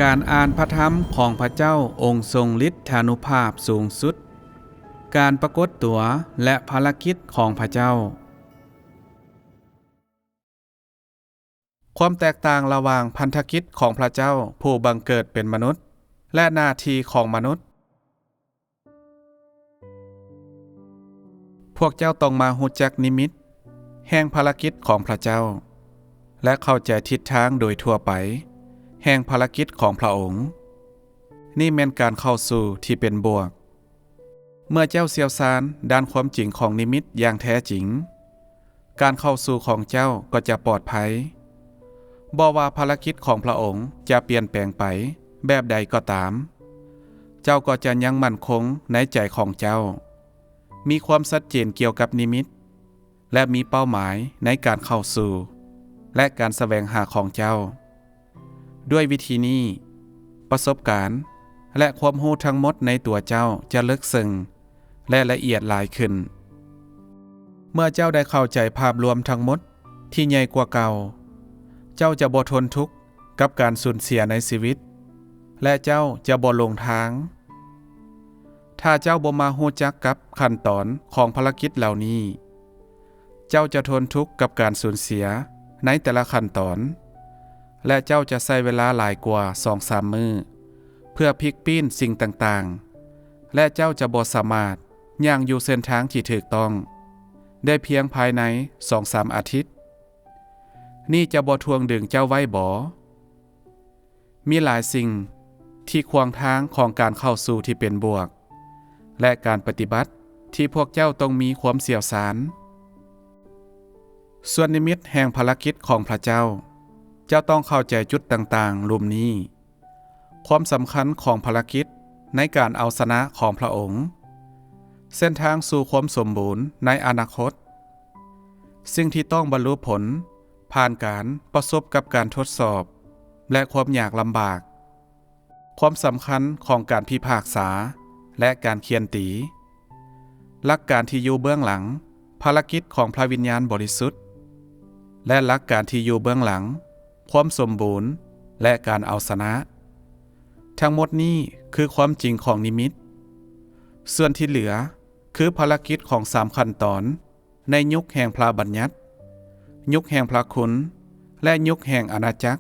ການອ່ານພະທຳຂອງພະເຈົ້າອົງຊົງລິດທານຸພາບສູງສຸດ, ການປາກົດຕົວ ແລະ ພາລະກິດຂອງພະເຈົ້າ. ຄວາມແຕກຕ່າງລະຫວ່າງພັນທະກິດຂອງພະເຈົ້າຜູ້ບັງເກີດເປັນມະນຸດ ແລະ ໜ້າທີ່ຂອງມະນຸດ. ພວກເຈົ້າຕ້ອງມາຮູ້ຈັກນິມິດແຫ່ງພາລະກິດຂອງພະເຈົ້າ ແລະ ເຂົ້າໃຈທິດທາງໂດຍທົ່ວໄປແຫ່ງພາລະກິດຂອງພະອົງ. ນີ້ແມ່ນການເຂົ້າສູ່ທີ່ເປັນບວກ. ເມື່ອເຈົ້າຊ່ຽວຊານດ້ານຄວາມຈິງຂອງນິມິດຢ່າງແທ້ຈິງ, ການເຂົ້າສູ່ຂອງເຈົ້າກໍຈະປອດໄພ. ບໍ່ວ່າພາລະກິດຂອງພະອົງຈະປ່ຽນແປງໄປແບບໃດກໍຕາມ, ເຈົ້າກໍຈະຍັງໝັ້ນຄົງໃນໃຈຂອງເຈົ້າ, ມີຄວາມຊັດເຈນກ່ຽວກັບນິມິດ ແລະ ມີເປົ້າໝາຍໃນການເຂົ້າສູ່ ແລະ ການສະແຫວງຫາຂອງເຈົ້າ. ດ້ວຍວິທີນີ້, ປະສົບການ ແລະ ຄວາມຮູ້ທັງໝົດໃນຕົວເຈົ້າຈະເລິກເຊິ່ງ ແລະ ລະອຽດຫຼາຍຂຶ້ນ. ເມື່ອເຈົ້າໄດ້ເຂົ້າໃຈພາບລວມທັງໝົດທີ່ໃຫຍ່ກວ່າເກົ່າ, ເຈົ້າຈະບໍ່ທົນທຸກກັບການສູນເສຍໃນຊີວິດ ແລະ ເຈົ້າຈະບໍ່ຫຼົງທາງ. ຖ້າເຈົ້າບໍ່ມາຮູ້ຈັກກັບຂັ້ນຕອນຂອງພາລະກິດເຫຼົ່ານີ້, ເຈົ້າຈະທົນທຸກກັບການສູນເສຍໃນແຕ່ລະຂັ້ນຕອນ ແລະ ເຈົ້າຈະໃຊ້ເວລາຫຼາຍກວ່າສອງສາມມື້ເພື່ອພິກປີ້ນສິ່ງຕ່າງໆ ແລະ ເຈົ້າຈະບໍ່ສາມາດຍ່າງຢູ່ເສັ້ນທາງທີ່ຖືກຕ້ອງໄດ້ພຽງພາຍໃນສອງສາມອາທິດ. ນີ້ຈະບໍ່ຖ່ວງດຶງເຈົ້າໄວ້ບໍ? ມີຫຼາຍສິ່ງທີ່ຂວາງທາງຂອງການເຂົ້າສູ່ທີ່ເປັນບວກ ແລະ ການປະຕິບັດທີ່ພວກເຈົ້າຕ້ອງມີຄວາມຊ່ຽວຊານ. ສ່ວນນິມິດແຫ່ງພາລະກິດຂອງພະເຈົ້າ, ເຈົ້າຕ້ອງເຂົ້າໃຈຈຸດຕ່າງໆລຸ່ມນີ້. ຄວາມສຳຄັນຂອງພາລະກິດໃນການເອົາຊະນະຂອງພະອົງ, ເສັ້ນທາງສູ່ຄວາມສົມບູນໃນອະນາຄົດ, ສິ່ງທີ່ຕ້ອງບັນລຸຜົນຜ່ານການປະສົບກັບການທົດສອບ ແລະ ຄວາມຍາກລຳບາກ, ຄວາມສຳຄັນຂອງການພິພາກສາ ແລະ ການຂຽນຕີ, ຫຼັກການທີ່ຢູ່ເບື້ອງຫຼັງພາລະກິດຂອງພະວິນຍານບໍລິສຸດ ແລະ ຫຼັກການທີ່ຢູ່ເບື້ອງຫຼັງຄວາມສົມບູນ ແລະ ການເອົາຊະນະ. ທັງໝົດນີ້ຄືຄວາມຈິງຂອງນິມິດ. ສ່ວນທີ່ເຫຼືອຄືພາລະກິດຂອງສາມຂັ້ນຕອນໃນຍຸກແຫ່ງພະບັນຍັດ, ຍຸກແຫ່ງພະຄຸນ ແລະ ຍຸກແຫ່ງອານາຈັກ,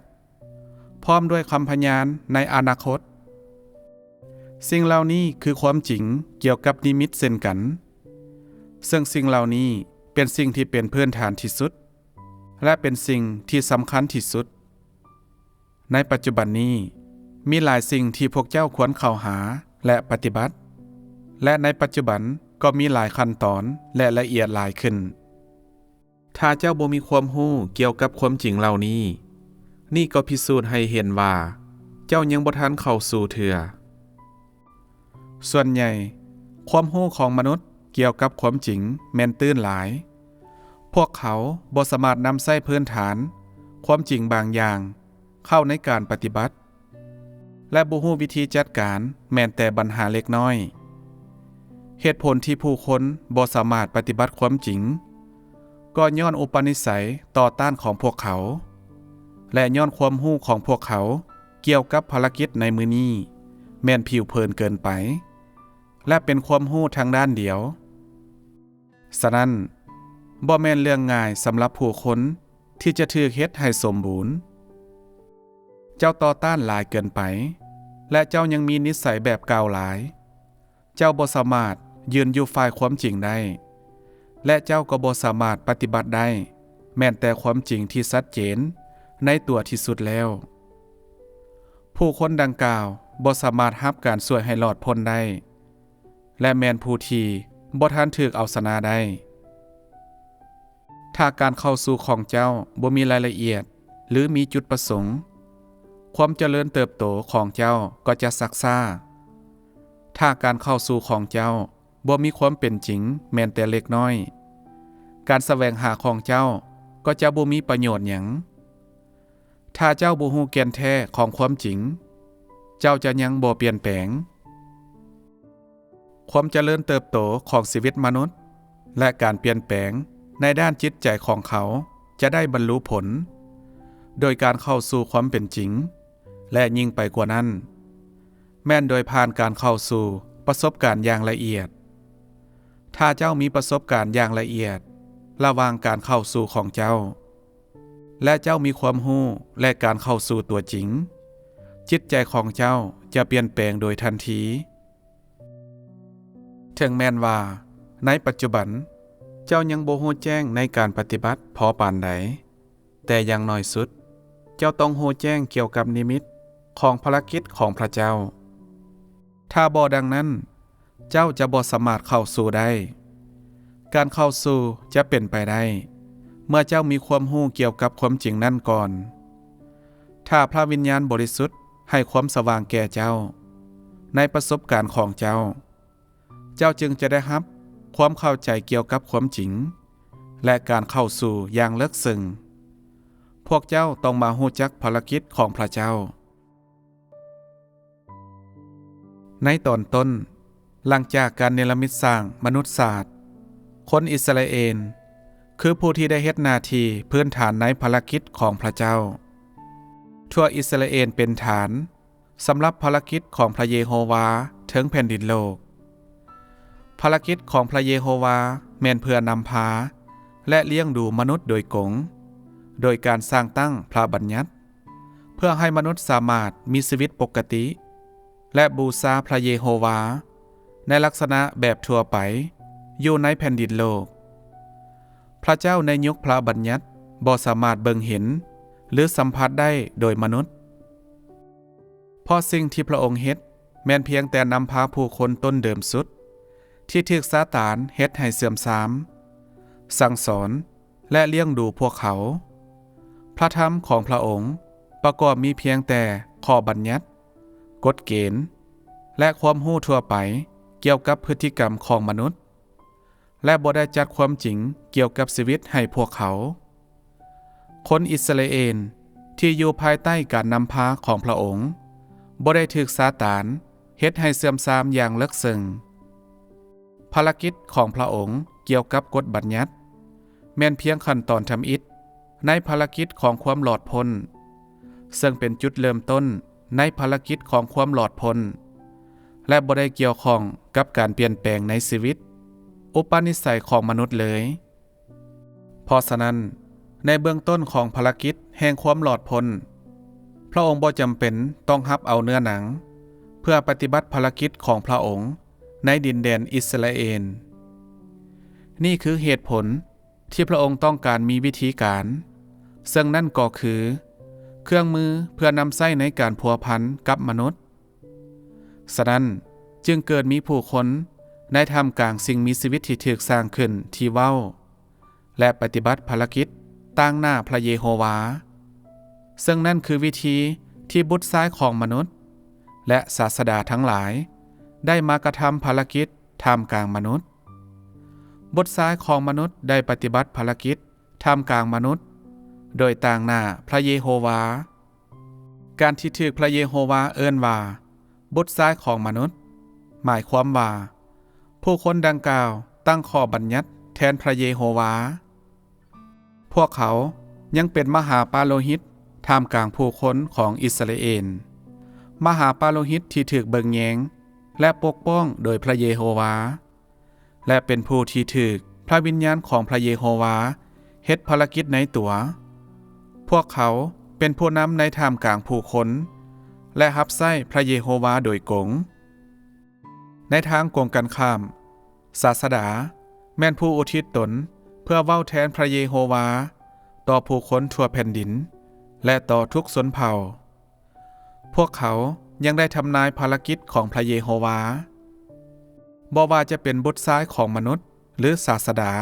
ພ້ອມດ້ວຍຄຳພະຍານໃນອະນາຄົດ. ສິ່ງເຫຼົ່ານີ້ຄືຄວາມຈິງກ່ຽວກັບນິມິດເຊັ່ນກັນ, ເຊິ່ງສິ່ງເຫຼົ່ານີ້ເປັນສິ່ງທີ່ເປັນພື້ນຖານທີ່ສຸດ ແລະ ເປັນສິ່ງທີ່ສຳຄັນທີ່ສຸດ. ໃນປັດຈຸບັນນີ້, ມີຫຼາຍສິ່ງທີ່ພວກເຈົ້າຄວນເຂົ້າຫາ ແລະ ປະຕິບັດ, ແລະ ໃນປັດຈຸບັນກໍມີຫຼາຍຂັ້ນຕອນ ແລະ ລະອຽດຫຼາຍຂຶ້ນ. ຖ້າເຈົ້າບໍ່ມີຄວາມຮູ້ກ່ຽວກັບຄວາມຈິງເຫຼົ່ານີ້, ນີ້ກໍພິສູດໃຫ້ເຫັນວ່າເຈົ້າຍັງບໍ່ທັນເຂົ້າສູ່ເທື່ອ. ສ່ວນໃຫຍ່, ຄວາມຮູ້ຂອງມະນຸດກ່ຽວກັບຄວາມຈິງແມ່ນຕື້ນຫຼາຍ. ພວກເຂົາບໍ່ສາມາດນຳໃຊ້ພື້ນຖານຄວາມຈິງບາງຢ່າງເຂົ້າໃນການປະຕິບັດ ແລະ ບໍ່ຮູ້ວິທີຈັດການແມ່ນແຕ່ບັນຫາເລັກນ້ອຍ. ເຫດຜົນທີ່ຜູ້ຄົນບໍ່ສາມາດປະຕິບັດຄວາມຈິງ ກໍຍ້ອນອຸປະນິໄສຕໍ່ຕ້ານຂອງພວກເຂົາ ແລະ ຍ້ອນຄວາມຮູ້ຂອງພວກເຂົາກ່ຽວກັບພາລະກິດໃນມື້ນີ້ແມ່ນຜິວເຜີນເກີນໄປ ແລະ ເປັນຄວາມຮູ້ທາງດ້ານດຽວ. ສະນັ້ນ, ບໍ່ແມ່ນເລື່ອງງ່າຍສຳລັບຜູ້ຄົນທີ່ຈະຖືກເຮັດໃຫ້ສົມບູນ. ເຈົ້າຕໍ່ຕ້ານຫຼາຍເກີນໄປ, ແລະ ເຈົ້າຍັງມີນິໄສແບບເກົ່າຫຼາຍ. ເຈົ້າບໍ່ສາມາດຢືນຢູ່ຝ່າຍຄວາມຈິງໄດ້, ແລະ ເຈົ້າກໍບໍ່ສາມາດປະຕິບັດໄດ້ແມ່ນແຕ່ຄວາມຈິງທີ່ຊັດເຈນໃນຕົວທີ່ສຸດແລ້ວ. ຜູ້ຄົນດັ່ງກ່າວບໍ່ສາມາດຮັບການຊ່ວຍໃຫ້ລອດພົ້ນໄດ້ ແລະ ແມ່ນຜູ້ທີ່ບໍ່ທັນຖືກເອົາຊະນະໄດ້. ຖ້າການເຂົ້າສູ່ຂອງເຈົ້າບໍ່ມີລາຍລະອຽດ ຫຼື ມີຈຸດປະສົງ, ຄວາມຈະເລີນເຕີບໂຕຂອງເຈົ້າກໍຈະຊັກຊ້າ. ຖ້າການເຂົ້າສູ່ຂອງເຈົ້າບໍ່ມີຄວາມເປັນຈິງແມ່ນແຕ່ເລັກນ້ອຍ, ການສະແຫວງຫາຂອງເຈົ້າກໍຈະບໍ່ມີປະໂຫຍດຫຍັງ. ຖ້າເຈົ້າບໍ່ຮູ້ແກ່ນແທ້ຂອງຄວາມຈິງ, ເຈົ້າຈະຍັງບໍ່ປ່ຽນແປງ. ຄວາມຈະເລີນເຕີບໂຕຂອງຊີວິດມະນຸດ ແລະ ການປ່ຽນແປງໃນດ້ານຈິດໃຈຂອງເຂົາຈະໄດ້ບັນລຸຜົນ ໂດຍການເຂົ້າສູ່ຄວາມເປັນຈິງ ແລະ ຍິ່ງໄປກວ່ານັ້ນ, ແມ່ນໂດຍຜ່ານການເຂົ້າສູ່ປະສົບການຢ່າງລະອຽດ. ຖ້າເຈົ້າມີປະສົບການຢ່າງລະອຽດລະຫວ່າງການເຂົ້າສູ່ຂອງເຈົ້າ ແລະ ເຈົ້າມີຄວາມຮູ້ ແລະ ການເຂົ້າສູ່ຕົວຈິງ, ຈິດໃຈຂອງເຈົ້າຈະປ່ຽນແປງໂດຍທັນທີ. ເຖິງແມ່ນວ່າໃນປັດຈຸບັນເຈົ້າຍັງບໍ່ຮູ້ແຈ້ງໃນການປະຕິບັດພໍປານໃດ, ແຕ່ຢ່າງໜ້ອຍສຸດເຈົ້າຕ້ອງຮູ້ແຈ້ງກ່ຽວກັບນິມິດຂອງພາລະກິດຂອງພະເຈົ້າ. ຖ້າບໍ່ດັ່ງນັ້ນ, ເຈົ້າຈະບໍ່ສາມາດເຂົ້າສູ່ໄດ້. ການເຂົ້າສູ່ຈະເປັນໄປໄດ້ ເມື່ອເຈົ້າມີຄວາມຮູ້ກ່ຽວກັບຄວາມຈິງນັ້ນກ່ອນ. ຖ້າພະວິນຍານບໍລິສຸດໃຫ້ຄວາມສະຫວ່າງແກ່ເຈົ້າໃນປະສົບການຂອງເຈົ້າ, ເຈົ້າຈຶ່ງຈະໄດ້ຮັບຄວາມເຂົ້າໃຈກ່ຽວກັບຄວາມຈິງ ແລະ ການເຂົ້າສູ່ຢ່າງເລິກເຊິ່ງ. ພວກເຈົ້າຕ້ອງມາຮູ້ຈັກພາລະກິດຂອງພະເຈົ້າ. ໃນຕອນຕົ້ນ, ຫຼັງຈາກການເນລະມິດສ້າງມະນຸດຊາດ, ຄົນອິດສະຣາເອນຄືຜູ້ທີ່ໄດ້ເຮັດໜ້າທີ່ພື້ນຖານໃນພາລະກິດຂອງພະເຈົ້າ. ທົ່ວອິດສະຣາເອນເປັນຖານສຳລັບພາລະກິດຂອງພະເຢໂຮວາເທິງແຜ່ນດິນໂລກ. ພາລະກິດຂອງພະເຢໂຮວາແມ່ນເພື່ອນຳພາ ແລະ ລ້ຽງດູມະນຸດໂດຍກົງ, ໂດຍການສ້າງຕັ້ງພະບັນຍັດ ເພື່ອໃຫ້ມະນຸດສາມາດມີຊີວິດປົກກະຕິ ແລະ ບູຊາພະເຢໂຮວາໃນລັກສະນະແບບທົ່ວໄປຢູ່ໃນແຜ່ນດິນໂລກ. ພະເຈົ້າໃນຍຸກພະບັນຍັດບໍ່ສາມາດເບິ່ງເຫັນ ຫຼື ສຳຜັດໄດ້ໂດຍມະນຸດ, ເພາະສິ່ງທີ່ພະອົງເຮັດແມ່ນພຽງແຕ່ນຳພາຜູ້ຄົນຕົ້ນເດີມສຸດ ທີ່ຖືກຊາຕານເຮັດໃຫ້ເສື່ອມຊາມ, ສັ່ງສອນ ແລະ ລ້ຽງດູພວກເຂົາ. ພະທຳຂອງພະອົງປະກອບມີພຽງແຕ່ຂໍ້ບັນຍັດ, ກົດເກນ ແລະ ຄວາມຮູ້ທົ່ວໄປກ່ຽວກັບພຶດຕິກຳຂອງມະນຸດ, ແລະ ບໍ່ໄດ້ຈັດຄວາມຈິງກ່ຽວກັບຊີວິດໃຫ້ພວກເຂົາ. ຄົນອິດສະຣາເອນທີ່ຢູ່ພາຍໃຕ້ການນຳພາຂອງພະອົງ ບໍ່ໄດ້ຖືກຊາຕານເຮັດໃຫ້ເສື່ອມຊາມຢ່າງເລິກເຊິ່ງ. ພາລະກິດຂອງພະອົງກ່ຽວກັບກົດບັນຍັດ ແມ່ນພຽງຂັ້ນຕອນທຳອິດໃນພາລະກິດຂອງຄວາມລອດພົ້ນ, ເຊິ່ງເປັນຈຸດເລີ່ມຕົ້ນໃນພາລະກິດຂອງຄວາມລອດພົ້ນ ແລະ ບໍ່ໄດ້ກ່ຽວຂ້ອງກັບການປ່ຽນແປງໃນຊີວິດ, ອຸປະນິໄສຂອງມະນຸດເລີຍ. ເພາະສະນັ້ນ, ໃນເບື້ອງຕົ້ນຂອງພາລະກິດແຫ່ງຄວາມລອດພົ້ນ, ພະອົງບໍ່ຈຳເປັນຕ້ອງຮັບເອົາເນື້ອໜັງ ເພື່ອປະຕິບັດພາລະກິດຂອງພະອົງໃນດິນແດນອິດສະຣາເອນ. ນີ້ຄືເຫດຜົນ ທີ່ພະອົງຕ້ອງການມີວິທີການ, ເຊິ່ງນັ້ນກໍຄືເຄື່ອງມືເພື່ອນຳໃຊ້ໃນການພົວພັນກັບມະນຸດ. ສະນັ້ນ, ຈຶ່ງເກີດມີຜູ້ຄົນໃນທ່າມກາງສິ່ງມີຊີວິດທີ່ຖືກສ້າງຂຶ້ນທີ່ເວົ້າ ແລະ ປະຕິບັດພາລະກິດຕາງໜ້າພະເຢໂຮວາ, ເຊິ່ງນັ້ນຄືວິທີທີ່ບຸດຊາຍຂອງມະນຸດ ແລະ ສາສະດາທັງຫຼາຍໄດ້ມາກະທຳພາລະກິດທ່າມກາງມະນຸດ. ບຸດຊາຍຂອງມະນຸດໄດ້ປະຕິບັດພາລະກິດທ່າມກາງມະນຸດ ໂດຍຕາງໜ້າພະເຢໂຮວາ. ການທີ່ຖືກພະເຢໂຮວາເອີ້ນວ່າບຸດຊາຍຂອງມະນຸດ ໝາຍຄວາມວ່າຜູ້ຄົນດັ່ງກ່າວຕັ້ງຂໍ້ບັນຍັດແທນພະເຢໂຮວາ. ພວກເຂົາຍັງເປັນມະຫາປາໂລຫິດທ່າມກາງຜູ້ຄົນຂອງອິດສະຣາເອນ, ມະຫາປາໂລຫິດທີ່ຖືກເບິ່ງແຍງ ແລະ ປົກປ້ອງໂດຍພະເຢໂຮວາ ແລະ ເປັນຜູ້ທີ່ຖືກພະວິນຍານຂອງພະເຢໂຮວາເຮັດພາລະກິດໃນຕົວ. ພວກເຂົາເປັນຜູ້ນຳໃນທ່າມກາງຜູ້ຄົນ ແລະ ຮັບໃຊ້ພະເຢໂຮວາໂດຍກົງ. ໃນທາງກົງກັນຂ້າມ, ສາສະດາແມ່ນຜູ້ອຸທິດຕົນເພື່ອເວົ້າແທນພະເຢໂຮວາຕໍ່ຜູ້ຄົນທົ່ວແຜ່ນດິນ ແລະ ຕໍ່ທຸກຊົນເຜົ່າ. ພວກເຂົາຍັງໄດ້ທຳນາຍພາລະກິດຂອງພະເຢໂຮວາ. ບໍ່ວ່າຈະເປັນບຸດຊາຍຂອງມະນຸດ ຫຼື ສາສະດາ,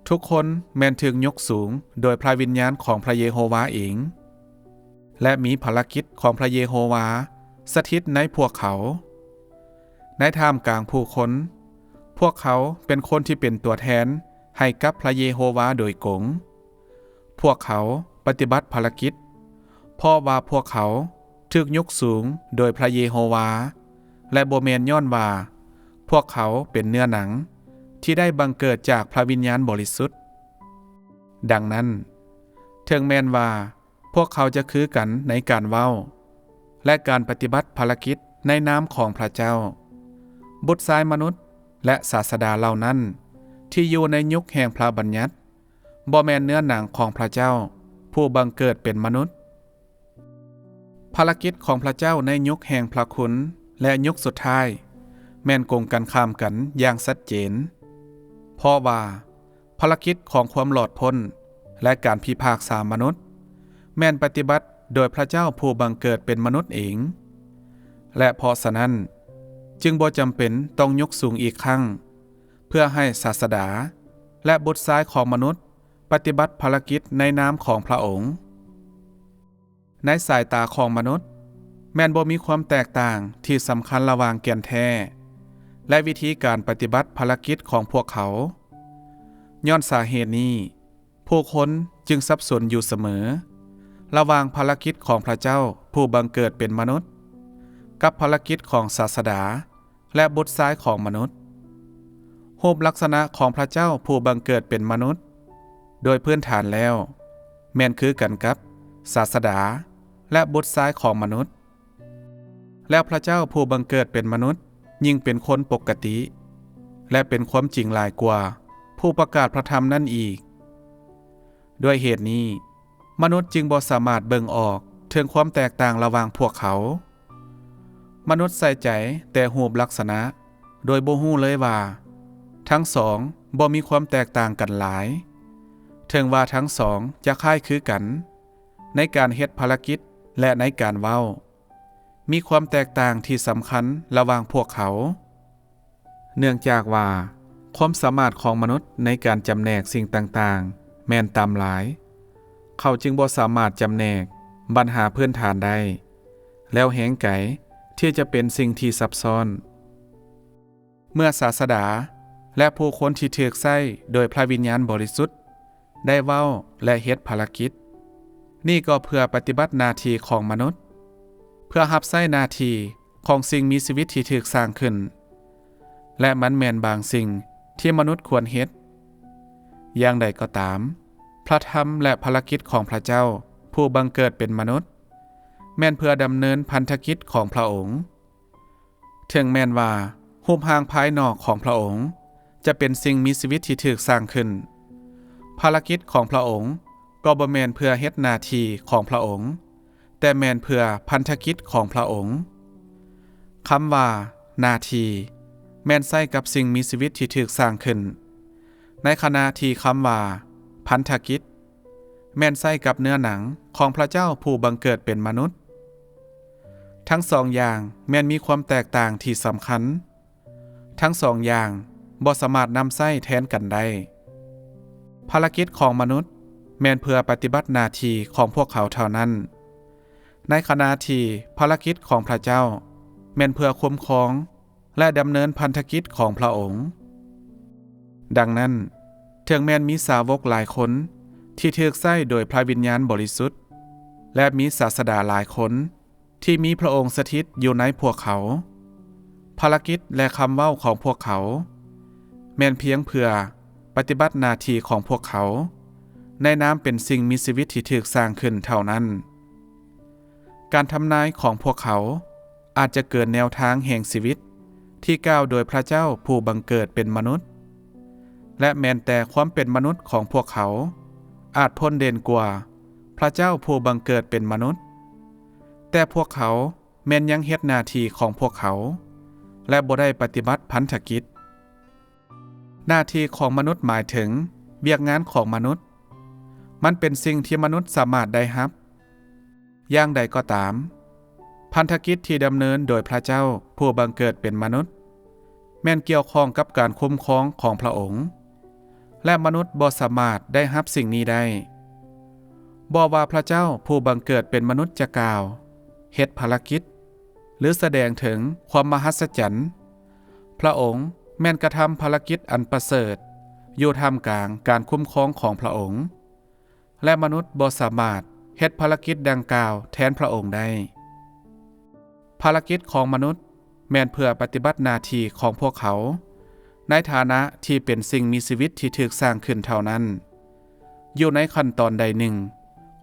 ທຸກຄົນແມ່ນຖືກຍົກສູງໂດຍພະວິນຍານຂອງພະເຢໂຮວາເອງ ແລະ ມີພາລະກິດຂອງພະເຢໂຮວາສະຖິດໃນພວກເຂົາ. ໃນທ່າມກາງຜູ້ຄົນ, ພວກເຂົາເປັນຄົນທີ່ເປັນຕົວແທນໃຫ້ກັບພະເຢໂຮວາໂດຍກົງ. ພວກເຂົາປະຕິບັດພາລະກິດ ເພາະວ່າພວກເຂົາຖືກຍົກສູງໂດຍພະເຢໂຮວາ ແລະ ບໍ່ແມ່ນຍ້ອນວ່າພວກເຂົາເປັນເນື້ອໜັງທີ່ໄດ້ບັງເກີດຈາກພະວິນຍານບໍລິສຸດ. ດັ່ງນັ້ນ, ເຖິງແມ່ນວ່າພວກເຂົາຈະຄືກັນໃນການເວົ້າ, ແລະ ການປະຕິບັດພາລະກິດໃນນາມຂອງພະເຈົ້າ. ບຸດຊາຍມະນຸດ ແລະ ສາສະດາເຫຼົ່ານັ້ນ ທີ່ຢູ່ໃນຍຸກແຫ່ງພະບັນຍັດ ບໍ່ແມ່ນເນື້ອໜັງຂອງພະເຈົ້າຜູ້ບັງເກີດເປັນມະນຸດ. ພາລະກິດຂອງພະເຈົ້າໃນຍຸກແຫ່ງພະຄຸນ ແລະ ຍຸກສຸດທ້າຍ ແມ່ນກົງກັນຂ້າມກັນຢ່າງຊັດເຈນ, ເພາະວ່າພາລະກິດຂອງຄວາມຫຼອດພົ້ນ ແລະ ການພິພາກສາມະນຸດ ແມ່ນປະຕິບັດໂດຍພະເຈົ້າຜູ້ບັງເກີດເປັນມະນຸດເອງ, ແລະ ເພາະສະນັ້ນ ຈຶ່ງບໍ່ຈຳເປັນຕ້ອງຍົກສູງອີກຄັ້ງ ເພື່ອໃຫ້ສາສະດາ ແລະ ບຸດຊາຍຂອງມະນຸດ ປະຕິບັດພາລະກິດໃນນາມຂອງພະອົງ. ໃນສາຍຕາຂອງມະນຸດ ແມ່ນບໍ່ມີຄວາມແຕກຕ່າງທີ່ສຳຄັນລະຫວ່າງແກ່ນແທ້ ແລະ ວິທີການປະຕິບັດພາລະກິດຂອງພວກເຂົາ. ຍ້ອນສາເຫດນີ້ ຜູ້ຄົນຈຶ່ງສັບສົນຢູ່ສະເໝີ ລະຫວ່າງພາລະກິດຂອງພະເຈົ້າຜູ້ບັງເກີດເປັນມະນຸດ ກັບພາລະກິດຂອງສາສະດາ ແລະ ບຸດຊາຍຂອງມະນຸດ. ຮູບລັກສະນະຂອງພະເຈົ້າຜູ້ບັງເກີດເປັນມະນຸດ ໂດຍພື້ນຖານແລ້ວ ແມ່ນຄືກັນກັບສາສະດາ ແລະ ບຸດຊາຍຂອງມະນຸດ, ແລ້ວພະເຈົ້າຜູ້ບັງເກີດເປັນມະນຸດຍິ່ງເປັນຄົນປົກກະຕິ ແລະ ເປັນຄວາມຈິງຫຼາຍກວ່າຜູ້ປະກາດພະທຳນັ້ນອີກ. ດ້ວຍເຫດນີ້ ມະນຸດຈຶ່ງບໍ່ສາມາດເບິ່ງອອກເຖິງຄວາມແຕກຕ່າງລະຫວ່າງພວກເຂົາ. ມະນຸດໃສ່ໃຈແຕ່ຮູບລັກສະນະ ໂດຍບໍ່ຮູ້ເລີຍວ່າທັງສອງບໍ່ມີຄວາມແຕກຕ່າງກັນຫຼາຍ, ເຖິງວ່າທັງສອງຈະຄ້າຍຄືກັນໃນການເຮັດພາລະກິດ ແລະ ໃນການເວົ້າ, ມີຄວາມແຕກຕ່າງທີ່ສຳຄັນລະຫວ່າງພວກເຂົາ. ເນື່ອງຈາກວ່າຄວາມສາມາດຂອງມະນຸດໃນການຈຳແນກສິ່ງຕ່າງໆແມ່ນຕ່ຳຫຼາຍ, ເຂົາຈຶ່ງບໍ່ສາມາດຈຳແນກບັນຫາພື້ນຖານໄດ້ ແລ້ວແຮງໄກທີ່ຈະເປັນສິ່ງທີ່ຊັບຊ້ອນ. ເມື່ອສາສະດາ ແລະ ຜູ້ຄົນທີ່ຖືກໃຊ້ໂດຍພະວິນຍານບໍລິສຸດ ໄດ້ເວົ້າ ແລະ ເຮັດພາລະກິດ, ນີ້ກໍເພື່ອປະຕິບັດໜ້າທີ່ຂອງມະນຸດ, ເພື່ອຮັບໃຊ້ໜ້າທີ່ຂອງສິ່ງມີຊີວິດທີ່ຖືກສ້າງຂຶ້ນ, ແລະ ມັນແມ່ນບາງສິ່ງທີ່ມະນຸດຄວນເຮັດ. ຢ່າງໃດກໍຕາມ, ພະທຳ ແລະ ພາລະກິດຂອງພະເຈົ້າຜູ້ບັງເກີດເປັນມະນຸດ ແມ່ນເພື່ອດຳເນີນພັນທະກິດຂອງພະອົງ. ເຖິງແມ່ນວ່າຮູບຮ່າງພາຍນອກຂອງພະອົງຈະເປັນສິ່ງມີຊີວິດທີ່ຖືກສ້າງຂຶ້ນ, ພາລະກິດຂອງພະອົງກໍບໍ່ແມ່ນເພື່ອເຮັດໜ້າທີ່ຂອງພະອົງ, ແຕ່ແມ່ນເພື່ອພັນທະກິດຂອງພະອົງ. ຄຳວ່າໜ້າທີ່ແມ່ນໃຊ້ກັບສິ່ງມີຊີວິດທີ່ຖືກສ້າງຂຶ້ນ, ໃນຂະນະທີ່ຄຳວ່າພັນທະກິດ ແມ່ນໃຊ້ກັບເນື້ອໜັງຂອງພະເຈົ້າຜູ້ບັງເກີດເປັນມະນຸດ. ທັງສອງຢ່າງແມ່ນມີຄວາມແຕກຕ່າງທີ່ສຳຄັນ. ທັງສອງຢ່າງບໍ່ສາມາດນຳໃຊ້ແທນກັນໄດ້. ພາລະກິດຂອງມະນຸດແມ່ນເພື່ອປະຕິບັດໜ້າທີ່ຂອງພວກເຂົາເທົ່ານັ້ນ, ໃນຂະນະທີ່ພາລະກິດຂອງພະເຈົ້າແມ່ນເພື່ອຄຸ້ມຄອງ ແລະ ດຳເນີນພັນທະກິດຂອງພະອົງ. ດັ່ງນັ້ນ, ເຖິງແມ່ນມີສາວົກຫຼາຍຄົນທີ່ຖືກໃຊ້ໂດຍພະວິນຍານບໍລິສຸດ ແລະ ມີສາສະດາຫຼາຍຄົນທີ່ມີພະອົງສະຖິດຢູ່ໃນພວກເຂົາ, ພາລະກິດ ແລະ ຄຳເວົ້າຂອງພວກເຂົາ ແມ່ນພຽງເພື່ອປະຕິບັດໜ້າທີ່ຂອງພວກເຂົາ ໃນນາມເປັນສິ່ງມີຊີວິດທີ່ຖືກສ້າງຂຶ້ນເທົ່ານັ້ນ. ການທຳນາຍຂອງພວກເຂົາອາດຈະເກີນແນວທາງແຫ່ງຊີວິດທີ່ກ່າວໂດຍພະເຈົ້າຜູ້ບັງເກີດເປັນມະນຸດ, ແລະ ແມ່ນແຕ່ຄວາມເປັນມະນຸດຂອງພວກເຂົາອາດພົ້ນເດັ່ນກວ່າພະເຈົ້າຜູ້ບັງເກີດເປັນມະນຸດ, ແຕ່ພວກເຂົາແມ່ນຍັງເຮັດໜ້າທີ່ຂອງພວກເຂົາ ແລະ ບໍ່ໄດ້ປະຕິບັດພັນທະກິດ. ໜ້າທີ່ຂອງມະນຸດໝາຍເຖິງວຽກງານຂອງມະນຸດ. ມັນເປັນສິ່ງທີ່ມະນຸດສາມາດໄດ້ຮັບ. ຢ່າງໃດກໍຕາມ, ພັນທະກິດທີ່ດຳເນີນໂດຍພະເຈົ້າຜູ້ບັງເກີດເປັນມະນຸດ ແມ່ນກ່ຽວຂ້ອງກັບການຄຸ້ມຄອງຂອງພະອົງ, ແລະ ມະນຸດບໍ່ສາມາດໄດ້ຮັບສິ່ງນີ້ໄດ້. ບໍ່ວ່າພະເຈົ້າຜູ້ບັງເກີດເປັນມະນຸດຈະກ່າວ, ເຮັດພາລະກິດ ຫຼື ສະແດງເຖິງຄວາມມະຫັດສະຈັນ, ພະອົງແມ່ນກະທຳພາລະກິດອັນປະເສີດຢູ່ທ່າມກາງການຄຸ້ມຄອງຂອງພະອົງ, ແລະ ມະນຸດບໍ່ສາມາດເຮັດພາລະກິດດັ່ງກ່າວແທນພະອົງໄດ້. ພາລະກິດຂອງມະນຸດແມ່ນເພື່ອປະຕິບັດໜ້າທີ່ຂອງພວກເຂົາໃນຖານະທີ່ເປັນສິ່ງມີຊີວິດທີ່ຖືກສ້າງຂຶ້ນເທົ່ານັ້ນ, ຢູ່ໃນຂັ້ນຕອນໃດໜຶ່ງ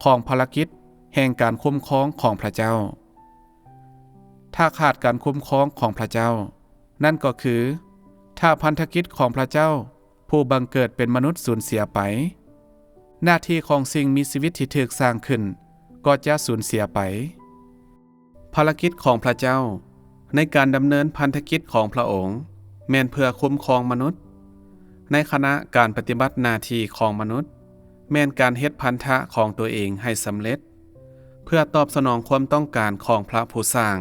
ຂອງພາລະກິດແຫ່ງການຄຸ້ມຄອງຂອງພະເຈົ້າ. ຖ້າຂາດການຄຸ້ມຄອງຂອງພະເຈົ້າ, ນັ້ນກໍຄື ຖ້າພັນທະກິດຂອງພະເຈົ້າຜູ້ບັງເກີດເປັນມະນຸດສູນເສຍໄປ, ໜ້າທີ່ຂອງສິ່ງມີຊີວິດທີ່ຖືກສ້າງຂຶ້ນກໍຈະສູນເສຍໄປ. ພາລະກິດຂອງພະເຈົ້າໃນການດຳເນີນພັນທະກິດຂອງພະອົງ ແມ່ນເພື່ອຄຸ້ມຄອງມະນຸດ, ໃນຂະນະການປະຕິບັດໜ້າທີ່ຂອງມະນຸດ ແມ່ນການເຮັດພັນທະຂອງຕົວເອງໃຫ້ສຳເລັດ ເພື່ອຕອບສະໜອງຄວາມຕ້ອງການຂອງພະຜູ້ສ້າງ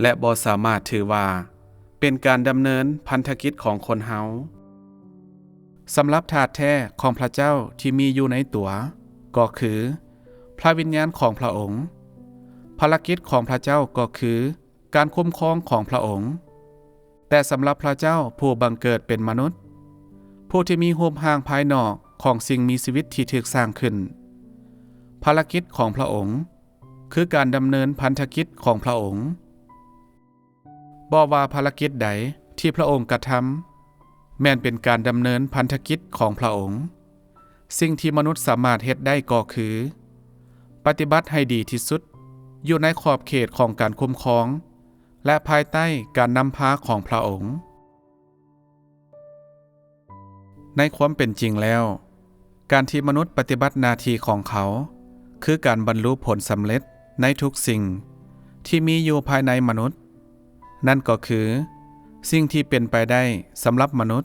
ແລະ ບໍ່ສາມາດຖືວ່າເປັນການດຳເນີນພັນທະກິດຂອງຄົນເຮົາ. ສຳລັບທາດແທ້ຂອງພະເຈົ້າທີ່ມີຢູ່ໃນຕົວ ກໍຄືພະວິນຍານຂອງພະອົງ. ພາລະກິດຂອງພະເຈົ້າກໍຄືການຄຸ້ມຄອງຂອງພະອົງ. ແຕ່ສຳລັບພະເຈົ້າຜູ້ບັງເກີດເປັນມະນຸດ, ຜູ້ທີ່ມີຮູບຮ່າງພາຍນອກຂອງສິ່ງມີຊີວິດທີ່ຖືກສ້າງຂຶ້ນ, ພາລະກິດຂອງພະອົງ ຄືການດຳເນີນພັນທະກິດຂອງພະອົງ. ບໍ່ວ່າພາລະກິດໃດທີ່ພະອົງກະທຳ ແມ່ນເປັນການດຳເນີນພັນທະກິດຂອງພະອົງ. ສິ່ງທີ່ມະນຸດສາມາດເຮັດໄດ້ກໍຄື ປະຕິບັດໃຫ້ດີທີ່ສຸດ ຢູ່ໃນຂອບເຂດຂອງການຄຸ້ມຄອງ ແລະ ພາຍໃຕ້ການນຳພາຂອງພະອົງ. ໃນຄວາມເປັນຈິງແລ້ວ, ການທີ່ມະນຸດປະຕິບັດໜ້າທີ່ຂອງເຂົາ ຄືການບັນລຸຜົນສຳເລັດໃນທຸກສິ່ງທີ່ມີຢູ່ພາຍໃນມະນຸດ, ນັ້ນກໍຄືສິ່ງທີ່ເປັນໄປໄດ້ສຳລັບມະນຸດ.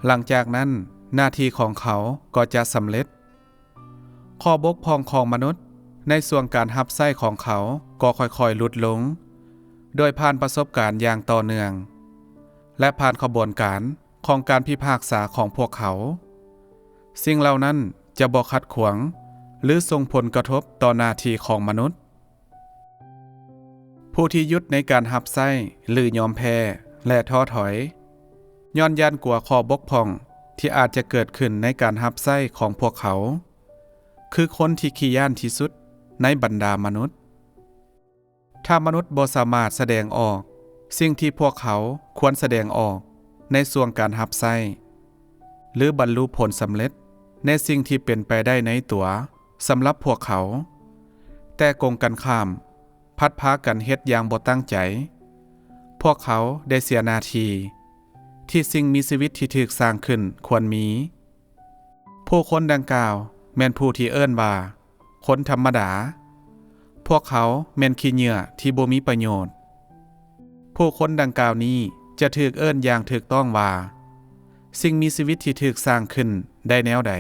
ຫຼັງຈາກນັ້ນ, ໜ້າທີ່ຂອງເຂົາກໍຈະສຳເລັດ. ຂໍ້ບົກຜ່ອງຂອງມະນຸດໃນຊ່ວງການຮັບໃຊ້ຂອງເຂົາກໍຄ່ອຍໆຫຼຸດລົງ ໂດຍຜ່ານປະສົບການຢ່າງຕໍ່ເນື່ອງ ແລະ ຜ່ານຂະບວນການຂອງການພິພາກສາຂອງພວກເຂົາ. ສິ່ງເຫຼົ່ານັ້ນຈະບໍ່ຂັດຂວາງ ຫຼື ສົ່ງຜົນກະທົບຕໍ່ໜ້າທີ່ຂອງມະນຸດ. ຜູ້ທີ່ຢຸດໃນການຮັບໃຊ້ ຫຼື ຍອມແພ້ ແລະ ທໍ້ຖອຍ ຍ້ອນຢ້ານກົວຂໍ້ບົກຜ່ອງທີ່ອາດຈະເກີດຂຶ້ນໃນການຮັບໃຊ້ຂອງພວກເຂົາ ຄືຄົນທີ່ຂີ້ຢ້ານທີ່ສຸດໃນບັນດາມະນຸດ. ຖ້າມະນຸດບໍ່ສາມາດສະແດງອອກສິ່ງທີ່ພວກເຂົາຄວນສະແດງອອກໃນຊ່ວງການຮັບໃຊ້ ຫຼື ບັນລຸຜົນສຳເລັດໃນສິ່ງທີ່ເປັນໄປໄດ້ໃນຕົວສຳລັບພວກເຂົາ, ແຕ່ກົງກັນຂ້າມ ພັດພາກັນເຮັດຢ່າງບໍ່ຕັ້ງໃຈ, ພວກເຂົາໄດ້ເສຍໜ້າທີ່ທີ່ສິ່ງມີຊີວິດທີ່ຖືກສ້າງຂຶ້ນຄວນມີ. ຜູ້ຄົນດັ່ງກ່າວແມ່ນຜູ້ທີ່ເອີ້ນວ່າຄົນທຳມະດາ. ພວກເຂົາແມ່ນຂີ້ເຫຍື້ອທີ່ບໍ່ມີປະໂຫຍດ. ຜູ້ຄົນດັ່ງກ່າວນີ້ຈະຖືກເອີ້ນຢ່າງຖືກຕ້ອງວ່າ ສິ່ງມີຊີວິດທີ່ຖືກສ້າງຂຶ້ນໄດ້ແນວໃດ?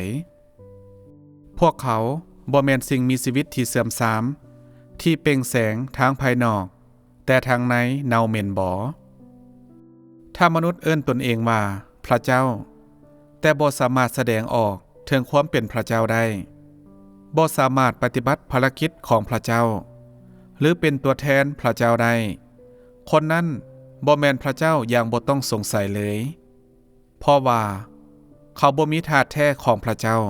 ພວກເຂົາບໍ່ແມ່ນສິ່ງມີຊີວິດທີ່ເສື່ອມຊາມ, ທີ່ເປັ່ງແສງທາງພາຍນອກ, ແຕ່ທາງໃນເນົ່າເໝັນບໍ? ຖ້າມະນຸດເອີ້ນຕົນເອງວ່າພະເຈົ້າ, ແຕ່ບໍ່ສາມາດສະແດງອອກເຖິງຄວາມເປັນພະເຈົ້າໄດ້, ບໍ່ສາມາດປະຕິບັດພາລະກິດຂອງພະເຈົ້າ ຫຼື ເປັນຕົວແທນພະເຈົ້າໄດ້, ຄົນນັ້ນບໍ່ແມ່ນພະເຈົ້າຢ່າງບໍ່ຕ້ອງສົງໄສເລີຍ. ເພາະວ່າເຂົາບໍ່ມີທາດແທ້ຂອງພະເຈົ້າ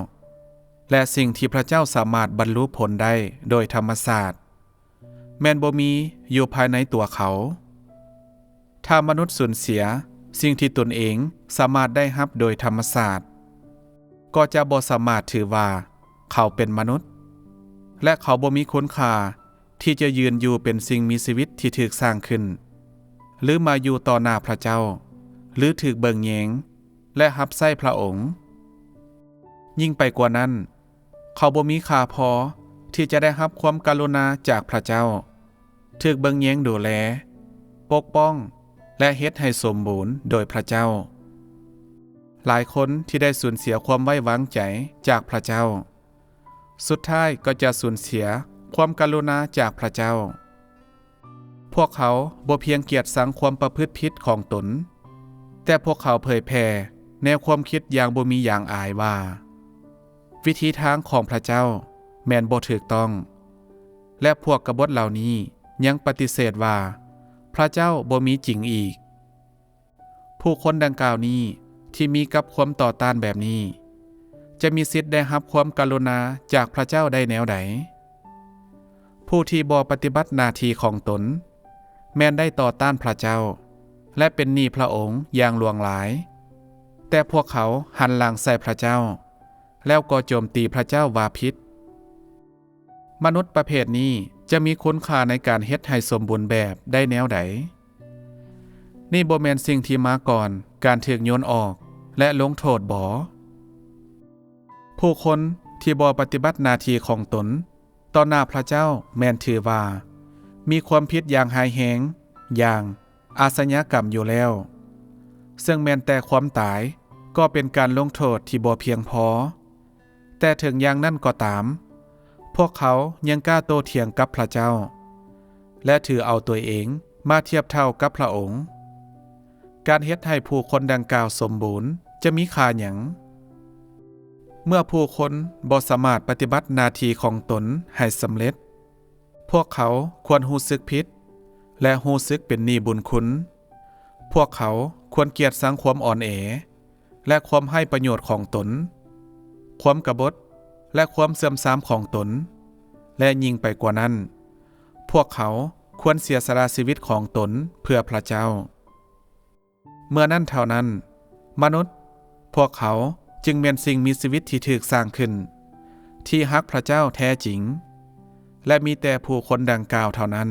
ແລະ ສິ່ງທີ່ພະເຈົ້າສາມາດບັນລຸຜົນໄດ້ໂດຍທຳມະຊາດ ແມ່ນບໍ່ມີຢູ່ພາຍໃນຕົວເຂົາ. ຖ້າມະນຸດສູນເສຍສິ່ງທີ່ຕົນເອງສາມາດໄດ້ຮັບໂດຍທຳມະຊາດ, ກໍຈະບໍ່ສາມາດຖືວ່າເຂົາເປັນມະນຸດ ແລະ ເຂົາບໍ່ມີຄຸນຄ່າ ທີ່ຈະຢືນຢູ່ເປັນສິ່ງມີຊີວິດທີ່ຖືກສ້າງຂຶ້ນ ຫຼື ມາຢູ່ຕໍ່ໜ້າພະເຈົ້າ ຫຼື ຖືກເບິ່ງແຍງ ແລະ ຮັບໃຊ້ພະອົງ. ຍິ່ງໄປກວ່ານັ້ນ, ເຂົາບໍ່ມີຄ່າພໍທີ່ຈະໄດ້ຮັບຄວາມກະລຸນາຈາກພະເຈົ້າ, ຖືກເບິ່ງແຍງດູແລ, ປົກປ້ອງ ແລະ ເຮັດໃຫ້ສົມບູນໂດຍພະເຈົ້າ. ຫຼາຍຄົນທີ່ໄດ້ສູນເສຍຄວາມໄວ້ວາງໃຈຈາກພະເຈົ້າ, ສຸດທ້າຍກໍຈະສູນເສຍຄວາມກະລຸນາຈາກພະເຈົ້າ. ພວກເຂົາບໍ່ພຽງກຽດຊັງຄວາມປະພຶດຜິດຂອງຕົນ, ແຕ່ພວກເຂົາເຜີຍແຜ່ແນວຄວາມຄິດຢ່າງບໍ່ມີຢາງອາຍວ່າ ວິທີທາງຂອງພະເຈົ້າແມ່ນບໍ່ຖືກຕ້ອງ, ແລະ ພວກກະບົດເຫຼົ່ານີ້ຍັງປະຕິເສດວ່າພະເຈົ້າບໍ່ມີຈິງອີກ. ຜູ້ຄົນດັ່ງກ່າວນີ້ທີ່ມີກັບຄວາມຕໍ່ຕ້ານແບບນີ້ ຈະມີສິດໄດ້ຮັບຄວາມກະລຸນາຈາກພະເຈົ້າໄດ້ແນວໃດ? ຜູ້ທີ່ບໍ່ປະຕິບັດໜ້າທີ່ຂອງຕົນ ແມ່ນໄດ້ຕໍ່ຕ້ານພະເຈົ້າ ແລະ ເປັນໜີ້ພະອົງຢ່າງຫຼວງຫຼາຍ, ແຕ່ພວກເຂົາຫັນຫຼັງໃສ່ພະເຈົ້າ ແລ້ວກໍໂຈມຕີພະເຈົ້າວ່າຜິດ. ມະນຸດປະເພດນີ້ ຈະມີຄຸນຄ່າໃນການເຮັດໃຫ້ສົມບູນແບບໄດ້ແນວໃດ? ນີ້ບໍ່ແມ່ນສິ່ງທີ່ມາກ່ອນການຖືກໂຍນອອກ ແລະ ລົງໂທດບໍ? ຜູ້ຄົນທີ່ບໍ່ປະຕິບັດໜ້າທີ່ຂອງຕົນຕໍ່ໜ້າພະເຈົ້າ ແມ່ນຖືວ່າມີຄວາມຜິດຢ່າງຮ້າຍແຮງ, ຢ່າງອາຊະຍາກຳຢູ່ແລ້ວ, ເຊິ່ງແມ່ນແຕ່ຄວາມຕາຍກໍເປັນການລົງໂທດທີ່ບໍ່ພຽງພໍ. ແຕ່ເຖິງຢ່າງນັ້ນກໍຕາມ, ພວກເຂົາຍັງກ້າໂຕ້ຖຽງກັບພະເຈົ້າ ແລະ ຖືເອົາຕົວເອງມາທຽບເທົ່າກັບພະອົງ. ການເຮັດໃຫ້ຜູ້ຄົນດັ່ງກ່າວສົມບູນຈະມີຄ່າຫຍັງ? ເມື່ອຜູ້ຄົນບໍ່ສາມາດປະຕິບັດໜ້າທີ່ຂອງຕົນໃຫ້ສຳເລັດ, ພວກເຂົາຄວນຮູ້ສຶກຜິດ ແລະ ຮູ້ສຶກເປັນໜີ້ບຸນຄຸນ. ພວກເຂົາຄວນກຽດຊັງຄວາມອ່ອນແອ ແລະ ຄວາມໄຮ້ປະໂຫຍດຂອງຕົນ, ຄວາມກະບົດ ແລະ ຄວາມເສື່ອມຊາມຂອງຕົນ, ແລະ ຍິ່ງໄປກວ່ານັ້ນ, ພວກເຂົາຄວນເສຍສະຫຼະຊີວິດຂອງຕົນເພື່ອພະເຈົ້າ. ເມື່ອນັ້ນເທົ່ານັ້ນ, ມະນຸດພວກເຂົາຈຶ່ງແມ່ນສິ່ງມີຊີວິດທີ່ຖືກສ້າງຂຶ້ນ, ທີ່ຮັກພະເຈົ້າແທ້ຈິງ, ແລະ ມີແຕ່ຜູ້ຄົນດັ່ງກ່າວເທົ່ານັ້ນ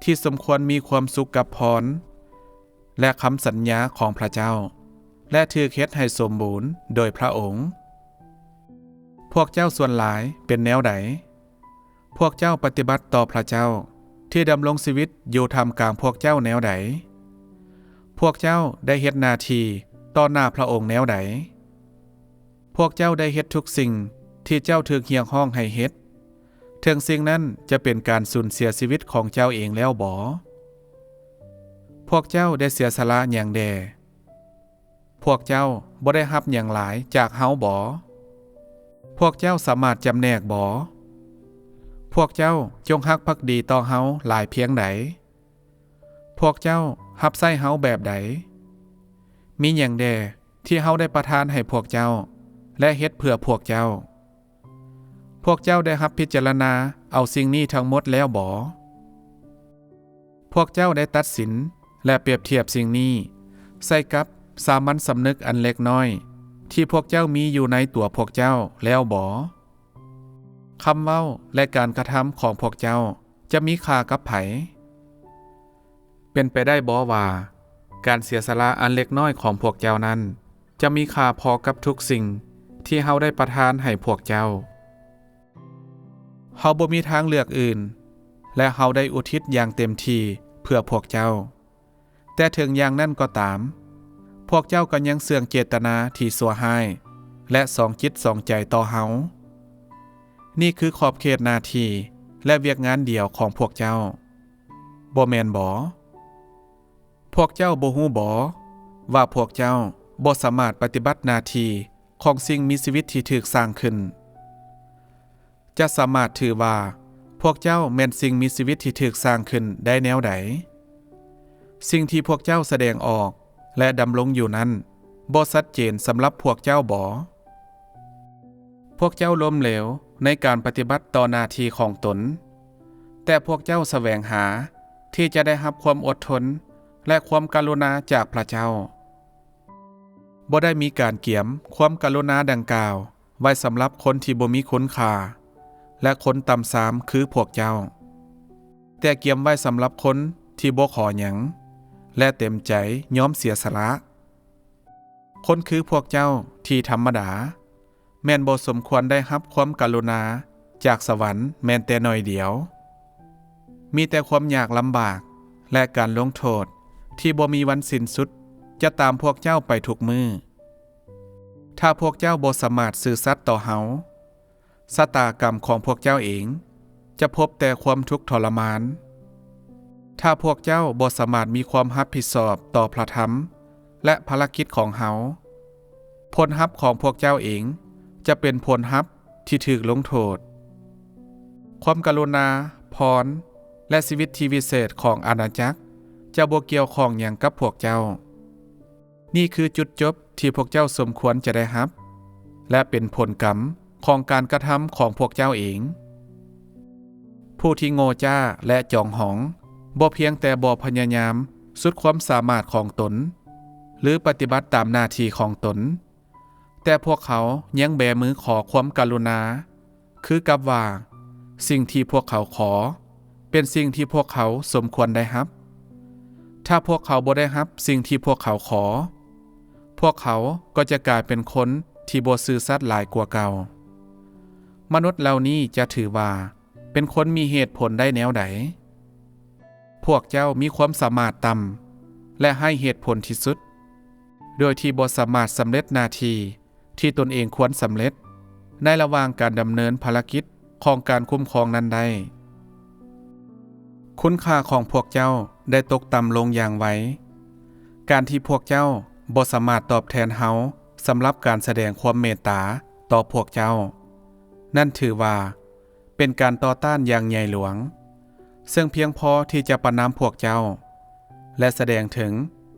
ທີ່ສົມຄວນມີຄວາມສຸກກັບພອນ ແລະ ຄຳສັນຍາຂອງພະເຈົ້າ ແລະ ຖືກເຮັດໃຫ້ສົມບູນໂດຍພະອົງ. ພວກເຈົ້າສ່ວນຫຼາຍເປັນແນວໃດ? ພວກເຈົ້າປະຕິບັດຕໍ່ພະເຈົ້າທີ່ດຳລົງຊີວິດຢູ່ທ່າມກາງພວກເຈົ້າແນວໃດ? ພວກເຈົ້າໄດ້ເຮັດໜ້າທີ່ຕໍ່ໜ້າພະອົງແນວໃດ? ພວກເຈົ້າໄດ້ເຮັດທຸກສິ່ງທີ່ເຈົ້າຖືກຮຽກຮ້ອງໃຫ້ເຮັດ, ເຖິງສິ່ງນັ້ນຈະເປັນການສູນເສຍຊີວິດຂອງເຈົ້າເອງແລ້ວບໍ? ພວກເຈົ້າໄດ້ເສຍສະຫຼະຫຍັງແດ່? ພວກເຈົ້າບໍ່ໄດ້ຮັບຫຍັງຫຼາຍຈາກເຮົາບໍ? ພວກເຈົ້າສາມາດຈຳແນກບໍ? ພວກເຈົ້າຈົງຮັກພັກດີຕໍ່ເຮົາຫຼາຍພຽງໃດ? ພວກເຈົ້າຮັບໃຊ້ເຮົາແບບໃດ? ມີຫຍັງແດ່ທີ່ເຮົາໄດ້ປະທານໃຫ້ພວກເຈົ້າ ແລະ ເຮັດເພື່ອພວກເຈົ້າ? ພວກເຈົ້າໄດ້ຮັບພິຈາລະນາເອົາສິ່ງນີ້ທັງໝົດແລ້ວບໍ? ພວກເຈົ້າໄດ້ຕັດສິນ ແລະ ປຽບທຽບສິ່ງນີ້ໃສ່ກັບສາມັນສຳນຶກອັນເລັກນ້ອຍທີ່ພວກເຈົ້າມີຢູ່ໃນຕົວພວກເຈົ້າແລ້ວບໍ? ຄຳເວົ້າ ແລະ ການກະທຳຂອງພວກເຈົ້າຈະມີຄ່າກັບໃຜ? ເປັນໄປໄດ້ບໍ່ວ່າການເສຍສະຫຼະອັນເລັກນ້ອຍຂອງພວກເຈົ້ານັ້ນ ຈະມີຄ່າພໍກັບທຸກສິ່ງທີ່ເຮົາໄດ້ປະທານໃຫ້ພວກເຈົ້າ? ເຮົາບໍ່ມີທາງເລືອກອື່ນ ແລະ ເຮົາໄດ້ອຸທິດຢ່າງເຕັມທີ່ເພື່ອພວກເຈົ້າ. ແຕ່ເຖິງຢ່າງນັ້ນກໍຕາມ, ພວກເຈົ້າກໍຍັງເຊື່ອງເຈດຕະນາທີ່ຊົ່ວຮ້າຍ ແລະ ສອງຈິດສອງໃຈຕໍ່ເຮົາ. ນີ້ຄືຂອບເຂດໜ້າທີ່ ແລະ ວຽກງານດຽວຂອງພວກເຈົ້າ, ບໍ່ແມ່ນບໍ? ພວກເຈົ້າບໍ່ຮູ້ບໍວ່າພວກເຈົ້າບໍ່ສາມາດປະຕິບັດໜ້າທີ່ຂອງສິ່ງມີຊີວິດທີ່ຖືກສ້າງຂຶ້ນ? ຈະສາມາດຖືວ່າພວກເຈົ້າແມ່ນສິ່ງມີຊີວິດທີ່ຖືກສ້າງຂຶ້ນໄດ້ແນວໃດ? ສິ່ງທີ່ພວກເຈົ້າສະແດງອອກ ແລະ ດຳລົງຢູ່ນັ້ນ ບໍ່ຊັດເຈນສຳລັບພວກເຈົ້າບໍ? ພວກເຈົ້າລົ້ມເຫຼວໃນການປະຕິບັດຕໍ່ໜ້າທີ່ຂອງຕົນ, ແຕ່ພວກເຈົ້າສະແຫວງຫາທີ່ຈະໄດ້ຮັບຄວາມອົດທົນ ແລະ ຄວາມກະລຸນາຈາກພະເຈົ້າ. ບໍ່ໄດ້ມີການກຽມຄວາມກະລຸນາດັ່ງກ່າວໄວ້ສຳລັບຄົນທີ່ບໍ່ມີຄຸນຄ່າ ແລະ ຄົນຕ່ຳຊາມຄືພວກເຈົ້າ, ແຕ່ກຽມໄວ້ສຳລັບຄົນທີ່ບໍ່ຂໍຫຍັງ ແລະ ເຕັມໃຈຍອມເສຍສະຫຼະ. ຄົນຄືພວກເຈົ້າທີ່ທຳມະດາ ແມ່ນບໍ່ສົມຄວນໄດ້ຮັບຄວາມກະລຸນາຈາກສະຫວັນແມ່ນແຕ່ໜ້ອຍດຽວ. ມີແຕ່ຄວາມຍາກລຳບາກ ແລະ ການລົງໂທດທີ່ບໍ່ມີວັນສິ້ນສຸດຈະຕາມພວກເຈົ້າໄປທຸກມື້. ຖ້າພວກເຈົ້າບໍ່ສາມາດຊື່ສັດຕໍ່ເຮົາ, ຊະຕາກຳຂອງພວກເຈົ້າເອງຈະພົບແຕ່ຄວາມທຸກທໍລະມານ. ຖ້າພວກເຈົ້າບໍ່ສາມາດມີຄວາມຮັບຜິດຊອບຕໍ່ພະທຳ ແລະ ພາລະກິດຂອງເຮົາ, ຜົນຮັບຂອງພວກເຈົ້າເອງຈະເປັນຜົນຮັບທີ່ຖືກລົງໂທດ. ຄວາມກະລຸນາ, ພອນ ແລະ ຊີວິດທີ່ວິເສດຂອງອານາຈັກຈະບໍ່ກ່ຽວຂ້ອງຫຍັງກັບພວກເຈົ້າ. ນີ້ຄືຈຸດຈົບທີ່ພວກເຈົ້າສົມຄວນຈະໄດ້ຮັບ ແລະ ເປັນຜົນກຳຂອງການກະທຳຂອງພວກເຈົ້າເອງ. ຜູ້ທີ່ໂງ່ຈ້າ ແລະ ຈອງຫອງ ບໍ່ພຽງແຕ່ບໍ່ພະຍາຍາມສຸດຄວາມສາມາດຂອງຕົນ ຫຼື ປະຕິບັດຕາມໜ້າທີ່ຂອງຕົນ, ແຕ່ພວກເຂົາຍັງແບມືຂໍຄວາມກະລຸນາ ຄືກັບວ່າສິ່ງທີ່ພວກເຂົາຂໍ ເປັນສິ່ງທີ່ພວກເຂົາສົມຄວນໄດ້ຮັບ. ຖ້າພວກເຂົາບໍ່ໄດ້ຮັບສິ່ງທີ່ພວກເຂົາຂໍ, ພວກເຂົາກໍຈະກາຍເປັນຄົນທີ່ບໍ່ຊື່ສັດຫຼາຍກວ່າເກົ່າ. ມະນຸດເຫຼົ່ານີ້ຈະຖືວ່າເປັນຄົນມີເຫດຜົນໄດ້ແນວໃດ? ພວກເຈົ້າມີຄວາມສາມາດຕ່ຳ ແລະ ໄຮ້ເຫດຜົນທີ່ສຸດ, ໂດຍທີ່ບໍ່ສາມາດສຳເລັດໜ້າທີ່ ທີ່ຕົນເອງຄວນສຳເລັດໃນລະຫວ່າງການດຳເນີນພາລະກິດຂອງການຄຸ້ມຄອງນັ້ນໄດ້. ຄຸນຄ່າຂອງພວກເຈົ້າໄດ້ຕົກຕ່ຳລົງຢ່າງໄວ. ການທີ່ພວກເຈົ້າບໍ່ສາມາດຕອບແທນເຮົາສຳລັບການສະແດງຄວາມເມດຕາຕໍ່ພວກເຈົ້າ, ນັ້ນຖືວ່າ ເປັນການຕໍ່ຕ້ານຢ່າງໃຫຍ່ຫຼວງ, ເຊິ່ງພຽງພໍທີ່ຈະປະນາມພວກເຈົ້າ ແລະ ສະແດງເຖິງ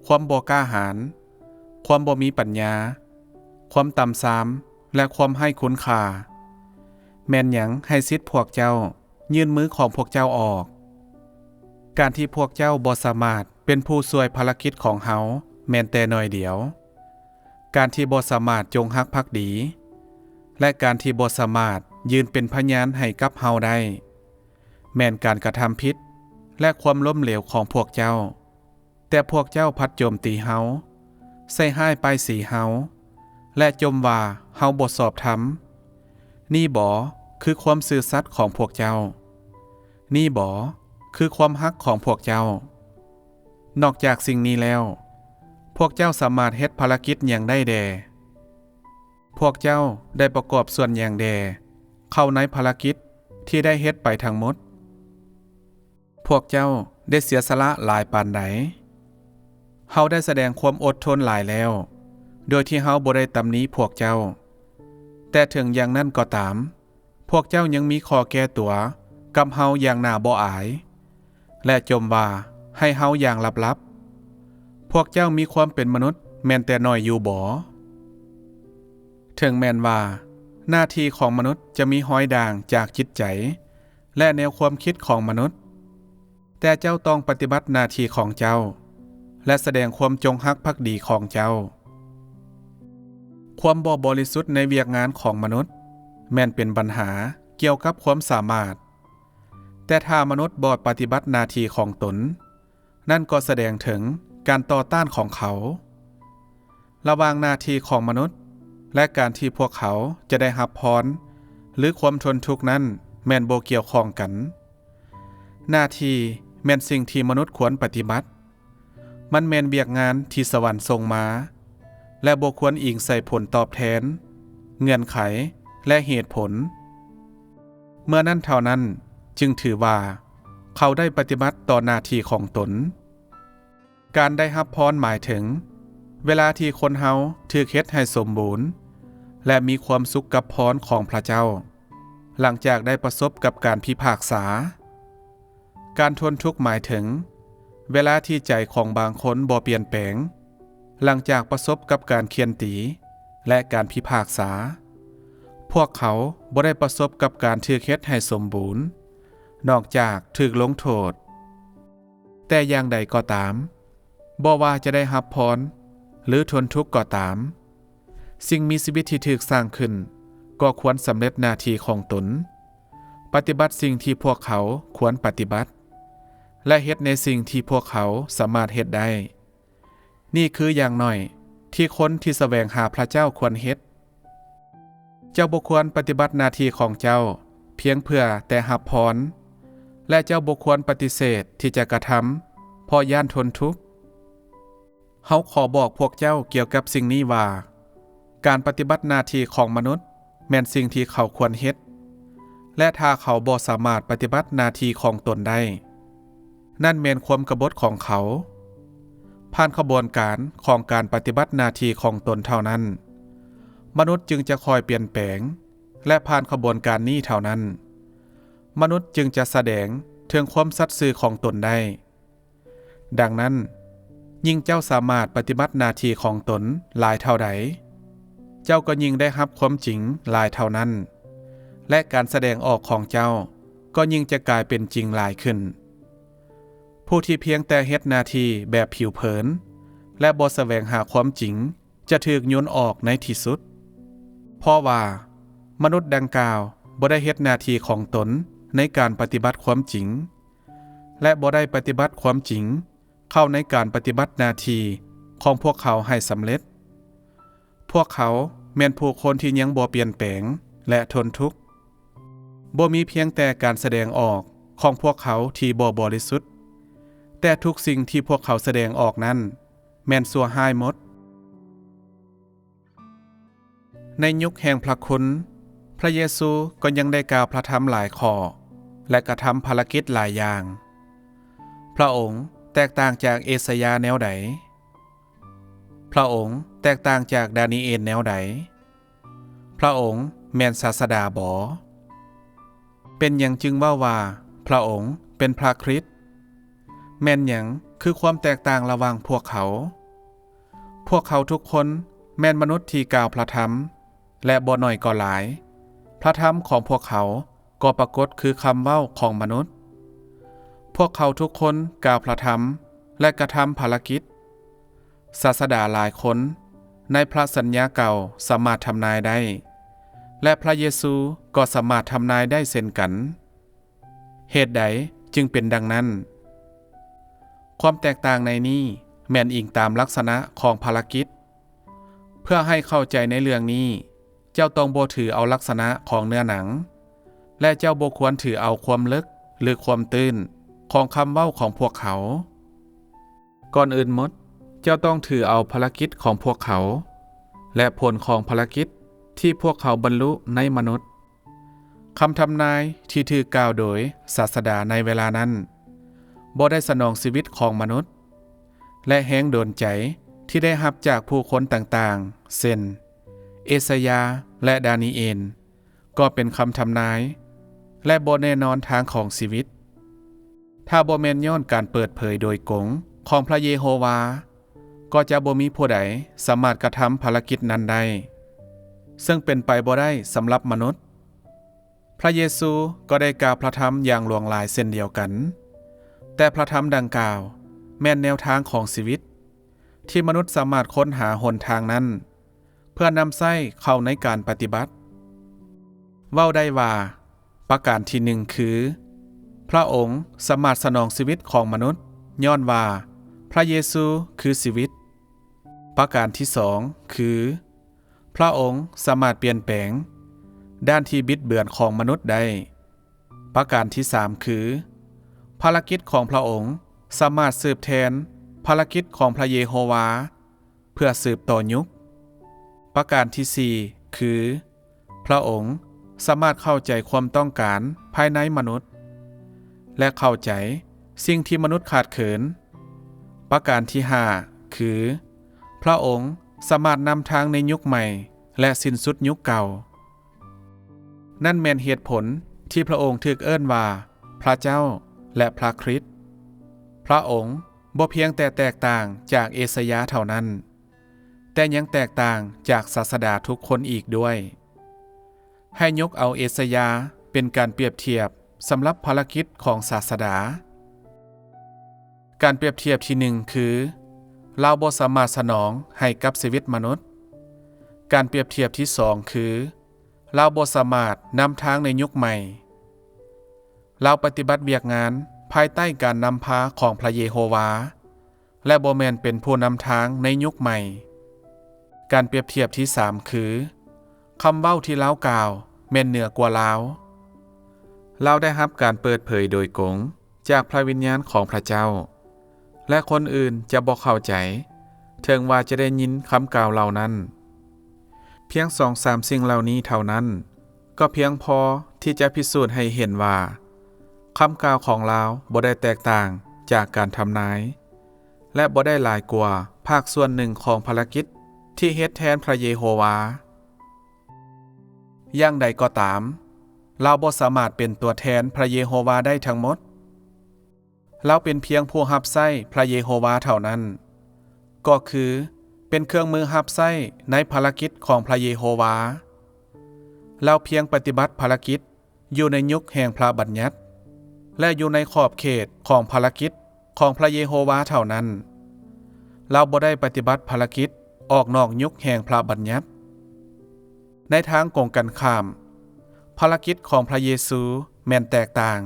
ຄວາມບໍ່ກ້າຫານ, ຄວາມບໍ່ມີປັນຍາ, ຄວາມຕ່ຳຊາມ ແລະ ຄວາມໄຮ້ຄຸນຄ່າ. ແມ່ນຫຍັງໃຫ້ສິດພວກເຈົ້າຍື່ນມືຂອງພວກເຈົ້າອອກ? ການທີ່ພວກເຈົ້າບໍ່ສາມາດເປັນຜູ້ຊ່ວຍພາລະກິດຂອງເຮົາແມ່ນແຕ່ໜ້ອຍດຽວ. ການທີ່ບໍ່ສາມາດຈົງຮັກພັກດີ ແລະ ການທີ່ບໍ່ສາມາດຢືນເປັນພະຍານໃຫ້ກັບເຮົາໄດ້ ແມ່ນການກະທຳຜິດ ແລະ ຄວາມລົ້ມເຫຼວຂອງພວກເຈົ້າ. ແຕ່ພວກເຈົ້າພັດໂຈມຕີເຮົາ, ໃສ່ຮ້າຍປ້າຍສີເຮົາ ແລະ ຈົ່ມວ່າເຮົາບໍ່ຊອບທຳ. ນີ້ບໍຄືຄວາມຊື່ສັດຂອງພວກເຈົ້າ? ນີ້ບໍຄືຄວາມຮັກຂອງພວກເຈົ້າ? ນອກຈາກສິ່ງນີ້ແລ້ວ, ພວກເຈົ້າສາມາດເຮັດພາລະກິດຫຍັງໄດ້ແດ່? ພວກເຈົ້າໄດ້ປະກອບສ່ວນຫຍັງແດ່ເຂົ້າໃນພາລະກິດທີ່ໄດ້ເຮັດໄປທັງໝົດ? ພວກເຈົ້າໄດ້ເສຍສະຫຼະຫຼາຍປານໃດ? ເຮົາໄດ້ສະແດງຄວາມອົດທົນຫຼາຍແລ້ວ, ໂດຍທີ່ເຮົາບໍ່ໄດ້ຕຳໜິພວກເຈົ້າ. ແຕ່ເຖິງຢ່າງນັ້ນກໍຕາມ, ພວກເຈົ້າຍັງມີຂໍ້ແກ້ຕົວກັບເຮົາຢ່າງໜ້າບໍ່ອາຍ ແລະ ຈົ່ມວ່າໃຫ້ເຮົາຢ່າງລັບໆ. ພວກເຈົ້າມີຄວາມເປັນມະນຸດແມ່ນແຕ່ໜ້ອຍຢູ່ບໍ? ເຖິງແມ່ນວ່າໜ້າທີ່ຂອງມະນຸດຈະມີຮອຍດ່າງຈາກຈິດໃຈ ແລະ ແນວຄວາມຄິດຂອງມະນຸດ, ແຕ່ເຈົ້າຕ້ອງປະຕິບັດໜ້າທີ່ຂອງເຈົ້າ ແລະ ສະແດງຄວາມຈົງຮັກພັກດີຂອງເຈົ້າ. ຄວາມບໍ່ບໍລິສຸດໃນວຽກງານຂອງມະນຸດແມ່ນເປັນບັນຫາກ່ຽວກັບຄວາມສາມາດ, ແຕ່ຖ້າມະນຸດບໍ່ປະຕິບັດໜ້າທີ່ຂອງຕົນ, ນັ້ນກໍສະແດງເຖິງການຕໍ່ຕ້ານຂອງເຂົາ. ລະຫວ່າງໜ້າທີ່ຂອງມະນຸດ ແລະ ການທີ່ພວກເຂົາຈະໄດ້ຮັບພອນ ຫຼື ຄວາມທົນທຸກນັ້ນແມ່ນບໍ່ກ່ຽວຂ້ອງກັນ. ໜ້າທີ່ແມ່ນສິ່ງທີ່ມະນຸດຄວນປະຕິບັດ. ມັນແມ່ນວຽກງານທີ່ສະຫວັນສົ່ງມາ ແລະ ບໍ່ຄວນອີງໃສ່ຜົນຕອບແທນ, ເງື່ອນໄຂ ແລະ ເຫດຜົນ. ເມື່ອນັ້ນເທົ່ານັ້ນຈຶ່ງຖືວ່າເຂົາໄດ້ປະຕິບັດຕໍ່ໜ້າທີ່ຂອງຕົນ. ການໄດ້ຮັບພອນໝາຍເຖິງເວລາທີ່ຄົນເຮົາຖືກເຮັດໃຫ້ສົມບູນ ແລະ ມີຄວາມສຸກກັບພອນຂອງພະເຈົ້າ ຫຼັງຈາກໄດ້ປະສົບກັບການພິພາກສາ. ການທົນທຸກໝາຍເຖິງເວລາທີ່ໃຈຂອງບາງຄົນບໍ່ປ່ຽນແປງ ຫຼັງຈາກປະສົບກັບການຄຽນຕີ ແລະ ການພິພາກສາ. ພວກເຂົາບໍ່ໄດ້ປະສົບກັບການຖືກເຮັດໃຫ້ສົມບູນ ນອກຈາກຖືກລົງໂທດ. ແຕ່ຢ່າງໃດກໍຕາມ, ບໍ່ວ່າຈະໄດ້ຮັບພອນ ຫຼື ທົນທຸກກໍຕາມ, ສິ່ງມີຊີວິດທີ່ຖືກສ້າງຂຶ້ນກໍຄວນສຳເລັດໜ້າທີ່ຂອງຕົນ, ປະຕິບັດສິ່ງທີ່ພວກເຂົາຄວນປະຕິບັດ ແລະ ເຮັດໃນສິ່ງທີ່ພວກເຂົາສາມາດເຮັດໄດ້. ນີ້ຄືຢ່າງໜ້ອຍທີ່ຄົນທີ່ສະແຫວງຫາພະເຈົ້າຄວນເຮັດ. ເຈົ້າບໍ່ຄວນປະຕິບັດໜ້າທີ່ຂອງເຈົ້າພຽງເພື່ອແຕ່ຮັບພອນ, ແລະ ເຈົ້າບໍ່ຄວນປະຕິເສດທີ່ຈະກະທຳເພາະຢ້ານທົນທຸກ. ເຮົາຂໍບອກພວກເຈົ້າກ່ຽວກັບສິ່ງນີ້ວ່າ, ການປະຕິບັດໜ້າທີ່ຂອງມະນຸດແມ່ນສິ່ງທີ່ເຂົາຄວນເຮັດ, ແລະ ຖ້າເຂົາບໍ່ສາມາດປະຕິບັດໜ້າທີ່ຂອງຕົນໄດ້, ນັ້ນແມ່ນຄວາມກະບົດຂອງເຂົາ. ຜ່ານຂະບວນການຂອງການປະຕິບັດໜ້າທີ່ຂອງຕົນເທົ່ານັ້ນ, ມະນຸດຈຶ່ງຈະຄ່ອຍປ່ຽນແປງ, ແລະ ຜ່ານຂະບວນການນີ້ເທົ່ານັ້ນ, ມະນຸດຈຶ່ງຈະສະແດງເຖິງຄວາມສັດຊື່ຂອງຕົນໄດ້. ດັ່ງນັ້ນ, ຍິ່ງເຈົ້າສາມາດປະຕິບັດໜ້າທີ່ຂອງຕົນຫຼາຍເທົ່າໃດ, ເຈົ້າກໍຍິ່ງໄດ້ຮັບຄວາມຈິງຫຼາຍເທົ່ານັ້ນ, ແລະ ການສະແດງອອກຂອງເຈົ້າກໍຍິ່ງຈະກາຍເປັນຈິງຫຼາຍຂຶ້ນ. ຜູ້ທີ່ພຽງແຕ່ເຮັດໜ້າທີ່ແບບຜິວເຜິນ ແລະ ບໍ່ສະແຫວງຫາຄວາມຈິງ ຈະຖືກໂຍນອອກໃນທີ່ສຸດ, ເພາະວ່າມະນຸດດັ່ງກ່າວບໍ່ໄດ້ເຮັດໜ້າທີ່ຂອງຕົນໃນການປະຕິບັດຄວາມຈິງ, ແລະ ບໍ່ໄດ້ປະຕິບັດຄວາມຈິງເຂົ້າໃນການປະຕິບັດໜ້າທີ່ຂອງພວກເຂົາໃຫ້ສຳເລັດ. ພວກເຂົາແມ່ນຜູ້ຄົນທີ່ຍັງບໍ່ປ່ຽນແປງ ແລະ ທົນທຸກ. ບໍ່ມີພຽງແຕ່ການສະແດງອອກຂອງພວກເຂົາທີ່ບໍ່ບໍລິສຸດ, ແຕ່ທຸກສິ່ງທີ່ພວກເຂົາສະແດງອອກນັ້ນແມ່ນຊົ່ວຮ້າຍໝົດ. ໃນຍຸກແຫ່ງພະຄຸນ, ພະເຢຊູກໍຍັງໄດ້ກ່າວພະທຳຫຼາຍຂໍ້ ແລະ ກະທຳພາລະກິດຫຼາຍຢ່າງ. ພະອົງແຕກຕ່າງຈາກເອຊາຍາແນວໃດ? ພະອົງແຕກຕ່າງຈາກດານີເອນແນວໃດ? ພະອົງແມ່ນສາສະດາບໍ? ເປັນຫຍັງຈຶ່ງເວົ້າວ່າພະອົງເປັນພະຄຣິດ? ແມ່ນຫຍັງຄືຄວາມແຕກຕ່າງລະຫວ່າງພວກເຂົາ? ພວກເຂົາທຸກຄົນແມ່ນມະນຸດທີ່ກ່າວພະທຳ ແລະ ບໍ່ໜ້ອຍກໍຫຼາຍ, ພະທຳຂອງພວກເຂົາກໍປາກົດຄືຄຳເວົ້າຂອງມະນຸດ. ພວກເຂົາທຸກຄົນກ່າວພະທຳ ແລະ ກະທຳພາລະກິດ. ສາສະດາຫຼາຍຄົນໃນພະສັນຍາເກົ່າສາມາດທຳນາຍໄດ້ ແລະ ພະເຢຊູກໍສາມາດທຳນາຍໄດ້ເຊັ່ນກັນ. ເຫດໃດຈຶ່ງເປັນດັ່ງນັ້ນ? ຄວາມແຕກຕ່າງໃນນີ້ແມ່ນອີງຕາມລັກສະນະຂອງພາລະກິດ. ເພື່ອໃຫ້ເຂົ້າໃຈໃນເລື່ອງນີ້, ເຈົ້າຕ້ອງບໍ່ຖືເອົາລັກສະນະຂອງເນື້ອໜັງ ແລະ ເຈົ້າບໍ່ຄວນຖືເອົາຄວາມເລິກ ຫຼື ຄວາມຕື້ນຂອງຄຳເວົ້າຂອງພວກເຂົາ. ກ່ອນອື່ນໝົດ, ເຈົ້າຕ້ອງຖືເອົາພາລະກິດຂອງພວກເຂົາ ແລະ ຜົນຂອງພາລະກິດທີ່ພວກເຂົາບັນລຸໃນມະນຸດ. ຄຳທຳນາຍທີ່ຖືກກ່າວໂດຍສາສະດາໃນເວລານັ້ນ ບໍ່ໄດ້ສະໜອງຊີວິດຂອງມະນຸດ ແລະ ແຮງດົນໃຈທີ່ໄດ້ຮັບຈາກຜູ້ຄົນຕ່າງໆ ເຊັ່ນ ເອຊາຍາ ແລະ ດານີເອນ ກໍເປັນຄຳທຳນາຍ ແລະ ບໍ່ແນ່ນອນທາງຂອງຊີວິດ. ຖ້າບໍ່ແມ່ນຍ້ອນການເປີດເຜີຍໂດຍກົງຂອງພະເຢໂຮວາ, ກໍຈະບໍ່ມີຜູ້ໃດສາມາດກະທຳພາລະກິດນັ້ນໄດ້, ເຊິ່ງເປັນໄປບໍ່ໄດ້ສຳລັບມະນຸດ. ພະເຢຊູກໍໄດ້ກ່າວພະທຳຢ່າງຫຼວງຫຼາຍເຊັ່ນດຽວກັນ, ແຕ່ພະທຳດັ່ງກ່າວແມ່ນແນວທາງຂອງຊີວິດ ທີ່ມະນຸດສາມາດຄົ້ນຫາຫົນທາງນັ້ນ ເພື່ອນຳໃຊ້ເຂົ້າໃນການປະຕິບັດ. ເວົ້າໄດ້ວ່າ, ປະການທີໜຶ່ງຄື ພະອົງສາມາດສະໜອງຊີວິດຂອງມະນຸດ ຍ້ອນວ່າພະເຢຊູຄືຊີວິດ. ປະການທີສອງຄື ພະອົງສາມາດປ່ຽນແປງດ້ານທີ່ບິດເບືອນຂອງມະນຸດໄດ້. ປະການທີສາມຄື ພາລະກິດຂອງພະອົງສາມາດສືບແທນພາລະກິດຂອງພະເຢໂຮວາ ເພື່ອສືບຕໍ່ຍຸກ. ປະການທີສີ່ຄື ພະອົງສາມາດເຂົ້າໃຈຄວາມຕ້ອງການພາຍໃນມະນຸດ ແລະ ເຂົ້າໃຈສິ່ງທີ່ມະນຸດຂາດເຂີນ. ປະການທີຫ້າຄື ພະອົງສາມາດນຳທາງໃນຍຸກໃໝ່ ແລະ ສິ້ນສຸດຍຸກເກົ່າ. ນັ້ນແມ່ນເຫດຜົນທີ່ພະອົງຖືກເອີ້ນວ່າພະເຈົ້າ ແລະ ພະຄຣິດ. ພະອົງບໍ່ພຽງແຕ່ແຕກຕ່າງຈາກເອຊາຍາເທົ່ານັ້ນ, ແຕ່ຍັງແຕກຕ່າງຈາກສາສະດາທຸກຄົນອີກດ້ວຍ. ໃຫ້ຍົກເອົາເອຊາຍາເປັນການປຽບທຽບສຳລັບພາລະກິດຂອງສາສະດາ. ການປຽບທຽບທີໜຶ່ງຄື ລາວບໍ່ສາມາດສະໜອງໃຫ້ກັບຊີວິດມະນຸດ. ການປຽບທຽບທີສອງຄື ລາວບໍ່ສາມາດນຳທາງໃນຍຸກໃໝ່. ລາວປະຕິບັດວຽກງານພາຍໃຕ້ການນຳພາຂອງພະເຢໂຮວາ ແລະ ບໍ່ແມ່ນເປັນຜູ້ນຳທາງໃນຍຸກໃໝ່. ການປຽບທຽບທີສາມຄື ຄຳເວົ້າທີ່ລາວກ່າວແມ່ນເໜືອກວ່າລາວ. ລາວໄດ້ຮັບການເປີດເຜີຍໂດຍກົງຈາກພະວິນຍານຂອງພະເຈົ້າ, ແລະ ຄົນອື່ນຈະບໍ່ເຂົ້າໃຈ ເຖິງວ່າຈະໄດ້ຍິນຄຳກ່າວເຫຼົ່ານັ້ນ. ພຽງສອງສາມສິ່ງເຫຼົ່ານີ້ເທົ່ານັ້ນ ກໍພຽງພໍທີ່ຈະພິສູດໃຫ້ເຫັນວ່າ ຄຳກ່າວຂອງລາວບໍ່ໄດ້ແຕກຕ່າງຈາກການທຳນາຍ ແລະ ບໍ່ໄດ້ຫຼາຍກວ່າພາກສ່ວນໜຶ່ງຂອງພາລະກິດທີ່ເຮັດແທນພະເຢໂຮວາ. ຢ່າງໃດກໍຕາມ, ລາວບໍ່ສາມາດເປັນຕົວແທນພະເຢໂຮວາໄດ້ທັງໝົດ. ລາວເປັນພຽງຜູ້ຮັບໃຊ້ພະເຢໂຮວາເທົ່ານັ້ນ, ກໍຄືເປັນເຄື່ອງມືຮັບໃຊ້ໃນພາລະກິດຂອງພະເຢໂຮວາ. ລາວພຽງປະຕິບັດພາລະກິດຢູ່ໃນຍຸກແຫ່ງພະບັນຍັດ ແລະ ຢູ່ໃນຂອບເຂດຂອງພາລະກິດຂອງພະເຢໂຮວາເທົ່ານັ້ນ. ລາວບໍ່ໄດ້ປະຕິບັດພາລະກິດອອກນອກຍຸກແຫ່ງພະບັນຍັດ. ໃນທາງກົງກັນຂ້າມ, ພາລະກິດຂອງພະເຢຊູແມ່ນແຕກຕ່າງ.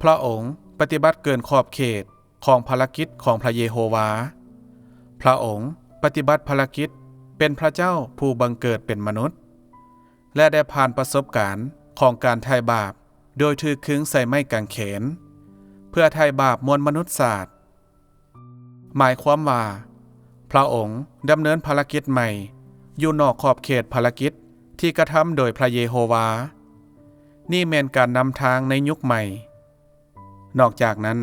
ພະອົງ ປະຕິບັດເກີນຂອບເຂດຂອງພາລະກິດຂອງພະເຢໂຮວາ. ພະອົງປະຕິບັດພາລະກິດເປັນພະເຈົ້າຜູ້ບັງເກີດເປັນມະນຸດ ແລະ ໄດ້ຜ່ານປະສົບການຂອງການໄຖ່ບາບໂດຍຖືກຄຶງໃສ່ໄມ້ກາງເຂນ ເພື່ອໄຖ່ບາບມວນມະນຸດຊາດ. ໝາຍຄວາມວ່າ ພະອົງດຳເນີນພາລະກິດໃໝ່ຢູ່ນອກຂອບເຂດພາລະກິດທີ່ກະທຳໂດຍພະເຢໂຮວາ. ນີ້ແມ່ນການນຳທາງໃນຍຸກໃໝ່. ນອກຈາກນັ້ນ,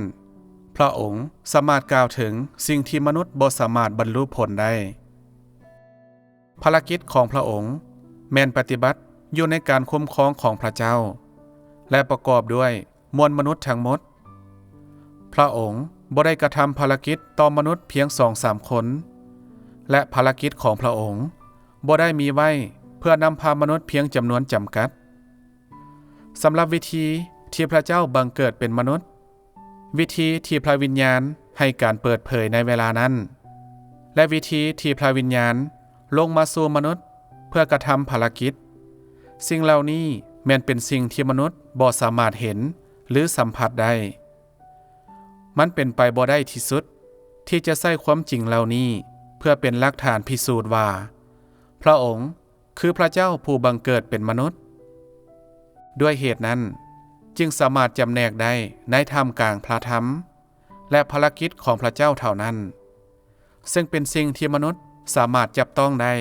ພະອົງສາມາດກ່າວເຖິງສິ່ງທີ່ມະນຸດບໍ່ສາມາດບັນລຸຜົນໄດ້. ພາລະກິດຂອງພະອົງແມ່ນປະຕິບັດຢູ່ໃນການຄຸ້ມຄອງຂອງພະເຈົ້າ ແລະ ປະກອບດ້ວຍມວນມະນຸດທັງໝົດ. ພະອົງບໍ່ໄດ້ກະທຳພາລະກິດຕໍ່ມະນຸດພຽງສອງສາມຄົນ ແລະ ພາລະກິດຂອງພະອົງບໍ່ໄດ້ມີໄວ້ເພື່ອນຳພາມະນຸດພຽງຈຳນວນຈຳກັດ. ສຳລັບວິທີທີ່ພະເຈົ້າບັງເກີດເປັນມະນຸດ, ວິທີທີ່ພະວິນຍານໃຫ້ການເປີດເຜີຍໃນເວລານັ້ນ ແລະ ວິທີທີ່ພະວິນຍານລົງມາສູ່ມະນຸດເພື່ອກະທຳພາລະກິດ, ສິ່ງເຫຼົ່ານີ້ແມ່ນເປັນສິ່ງທີ່ມະນຸດບໍ່ສາມາດເຫັນ ຫຼື ສຳຜັດໄດ້. ມັນເປັນໄປບໍ່ໄດ້ທີ່ສຸດທີ່ຈະໃຊ້ຄວາມຈິງເຫຼົ່ານີ້ເພື່ອເປັນຫຼັກຖານພິສູດວ່າ ພະອົງ ຄືພະເຈົ້າຜູ້ບັງເກີດເປັນມະນຸດ. ດ້ວຍເຫດນັ້ນ, ຈຶ່ງສາມາດຈຳແນກໄດ້ໃນທ່າມກາງພະທຳ ແລະ ພາລະກິດຂອງພະເຈົ້າເທົ່ານັ້ນ, ເຊິ່ງເປັນສິ່ງທີ່ມະນຸດສາມາດຈັບຕ້ອງໄດ້.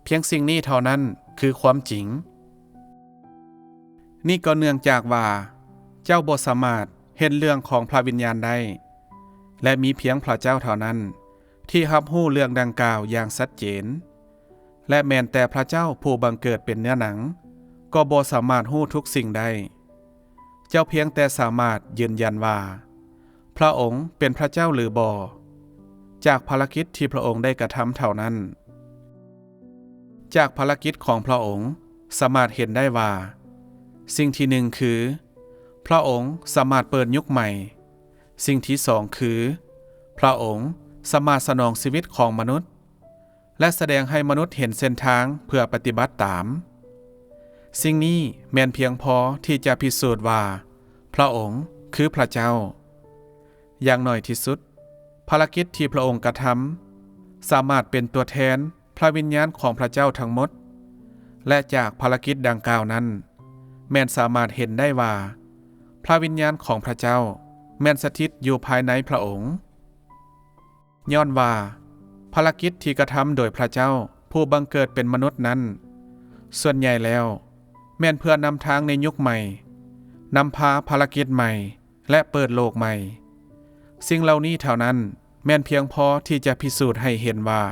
ພຽງສິ່ງນີ້ເທົ່ານັ້ນຄືຄວາມຈິງ. ນີ້ກໍເນື່ອງຈາກວ່າເຈົ້າບໍ່ສາມາດເຫັນເລື່ອງຂອງພະວິນຍານໄດ້ ແລະ ມີພຽງພະເຈົ້າເທົ່ານັ້ນທີ່ຮັບຮູ້ເລື່ອງດັ່ງກ່າວຢ່າງຊັດເຈນ. ແລະ ແມ່ນແຕ່ພະເຈົ້າຜູ້ບັງເກີດເປັນເນື້ອໜັງກໍບໍ່ສາມາດຮູ້ທຸກສິ່ງໄດ້. ເຈົ້າພຽງແຕ່ສາມາດຢືນຢັນວ່າພະອົງເປັນພະເຈົ້າຫຼືບໍ່ ຈາກພາລະກິດທີ່ພະອົງໄດ້ກະທຳເທົ່ານັ້ນ. ຈາກພາລະກິດຂອງພະອົງສາມາດເຫັນໄດ້ວ່າ ສິ່ງທີໜຶ່ງຄື ພະອົງສາມາດເປີດຍຸກໃໝ່. ສິ່ງທີສອງຄື ພະອົງສາມາດສະໜອງຊີວິດຂອງມະນຸດ ແລະ ສະແດງໃຫ້ມະນຸດເຫັນເສັ້ນທາງເພື່ອປະຕິບັດຕາມ. ສິ່ງນີ້ແມ່ນພຽງພໍທີ່ຈະພິສູດວ່າພະອົງຄືພະເຈົ້າ. ຢ່າງໜ້ອຍທີ່ສຸດ, ພາລະກິດທີ່ພະອົງກະທຳສາມາດເປັນຕົວແທນພະວິນຍານຂອງພະເຈົ້າທັງໝົດ, ແລະ ຈາກພາລະກິດດັ່ງກ່າວນັ້ນ ແມ່ນສາມາດເຫັນໄດ້ວ່າພະວິນຍານຂອງພະເຈົ້າແມ່ນສະຖິດຢູ່ພາຍໃນພະອົງ. ຍ້ອນວ່າພາລະກິດທີ່ກະທຳໂດຍພະເຈົ້າຜູ້ບັງເກີດເປັນມະນຸດນັ້ນ ສ່ວນໃຫຍ່ແລ້ວແມ່ນເພື່ອນຳທາງໃນຍຸກໃໝ່, ນຳພາພາລະກິດໃໝ່ ແລະ ເປີດໂລກໃໝ່. ສິ່ງເຫຼົ່ານີ້ເທົ່ານັ້ນແມ່ນພຽງພໍທີ່ຈະພິສູດໃຫ້ເຫັນວ່າ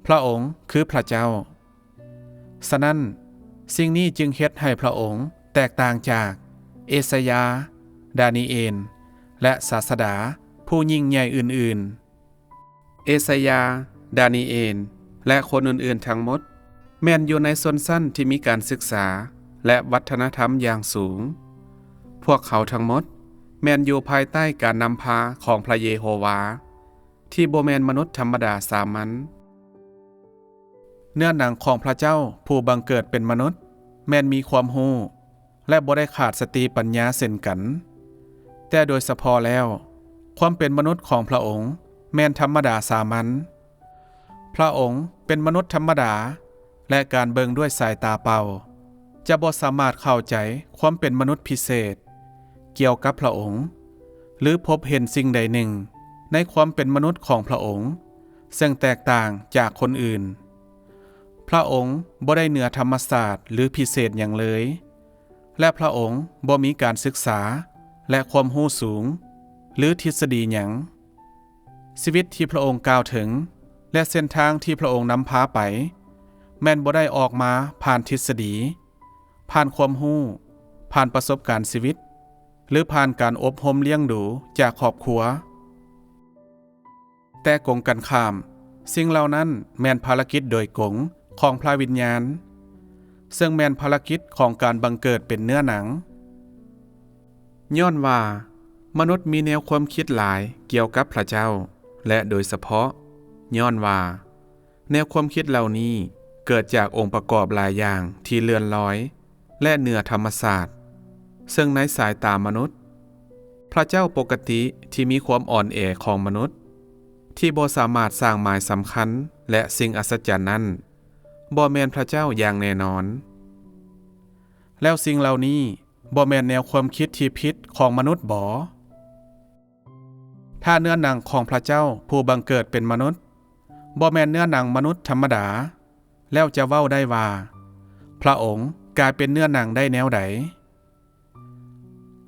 ພະອົງຄືພະເຈົ້າ. ສະນັ້ນ, ສິ່ງນີ້ຈຶ່ງເຮັດໃຫ້ພະອົງແຕກຕ່າງຈາກເອຊາຍາ, ດານີເອນ ແລະ ສາສະດາຜູ້ຍິ່ງໃຫຍ່ອື່ນໆ. ເອຊາຍາ, ດານີເອນ ແລະ ຄົນອື່ນໆທັງໝົດ ແມ່ນຢູ່ໃນຊົນຊັ້ນທີ່ມີການສຶກສາ ແລະ ວັດທະນະທຳຢ່າງສູງ. ພວກເຂົາທັງໝົດແມ່ນຢູ່ພາຍໃຕ້ການນຳພາຂອງພະເຢໂຮວາ ທີ່ບໍ່ແມ່ນມະນຸດທຳມະດາສາມັນ. ເນື້ອໜັງຂອງພະເຈົ້າຜູ້ບັງເກີດເປັນມະນຸດ ແມ່ນມີຄວາມຮູ້ ແລະ ບໍ່ໄດ້ຂາດສະຕິປັນຍາເຊັ່ນກັນ. ແຕ່ໂດຍສະເພາະແລ້ວ, ຄວາມເປັນມະນຸດຂອງພະອົງແມ່ນທຳມະດາສາມັນ. ພະອົງເປັນມະນຸດທຳມະດາ ແລະ ການເບິ່ງດ້ວຍສາຍຕາເປົ່າຈະບໍ່ສາມາດເຂົ້າໃຈຄວາມເປັນມະນຸດພິເສດກ່ຽວກັບພະອົງ ຫຼື ພົບເຫັນສິ່ງໃດໜຶ່ງໃນຄວາມເປັນມະນຸດຂອງພະອົງເຊິ່ງແຕກຕ່າງຈາກຄົນອື່ນ. ພະອົງບໍ່ໄດ້ເໜືອທຳມະຊາດ ຫຼື ພິເສດຫຍັງເລີຍ ແລະ ພະອົງບໍ່ມີການສຶກສາ ແລະ ຄວາມຮູ້ສູງ ຫຼື ທິດສະດີຫຍັງ. ຊີວິດທີ່ພະອົງກ່າວເຖິງ ແລະ ເສັ້ນທາງທີ່ພະອົງນຳພາໄປ ແມ່ນບໍ່ໄດ້ອອກມາຜ່ານທິດສະດີ, ຜ່ານຄວາມຮູ້, ຜ່ານປະສົບການຊີວິດ ຫຼື ຜ່ານການອົບຮົມລ້ຽງດູຈາກຄອບຄົວ. ແຕ່ກົງກັນຂ້າມ, ສິ່ງເຫຼົ່ານັ້ນແມ່ນພາລະກິດໂດຍກົງຂອງພະວິນຍານ, ເຊິ່ງແມ່ນພາລະກິດຂອງການບັງເກີດເປັນເນື້ອໜັງ. ຍ້ອນວ່າມະນຸດມີແນວຄວາມຄິດຫຼາຍກ່ຽວກັບພະເຈົ້າ ແລະ ໂດຍສະເພາະ ຍ້ອນວ່າແນວຄວາມຄິດເຫຼົ່ານີ້ເກີດຈາກອົງປະກອບຫຼາຍຢ່າງທີ່ເລື່ອນລອຍ ແລະ ເໜືອທຳມະຊາດ, ເຊິ່ງໃນສາຍຕາມະນຸດ, ພະເຈົ້າປົກກະຕິທີ່ມີຄວາມອ່ອນແອຂອງມະນຸດ ທີ່ບໍ່ສາມາດສ້າງໝາຍສຳຄັນ ແລະ ສິ່ງອັດສະຈັນນັ້ນ ບໍ່ແມ່ນພະເຈົ້າຢ່າງແນ່ນອນ. ແລ້ວສິ່ງເຫຼົ່ານີ້ບໍ່ແມ່ນແນວຄວາມຄິດທີ່ຜິດຂອງມະນຸດບໍ? ຖ້າເນື້ອໜັງຂອງພະເຈົ້າຜູ້ບັງເກີດເປັນມະນຸດ ບໍ່ແມ່ນເນື້ອໜັງມະນຸດທຳມະດາ, ແລ້ວຈະເວົ້າໄດ້ວ່າ ພະອົງກາຍເປັນເນື້ອໜັງໄດ້ແນວໃດ?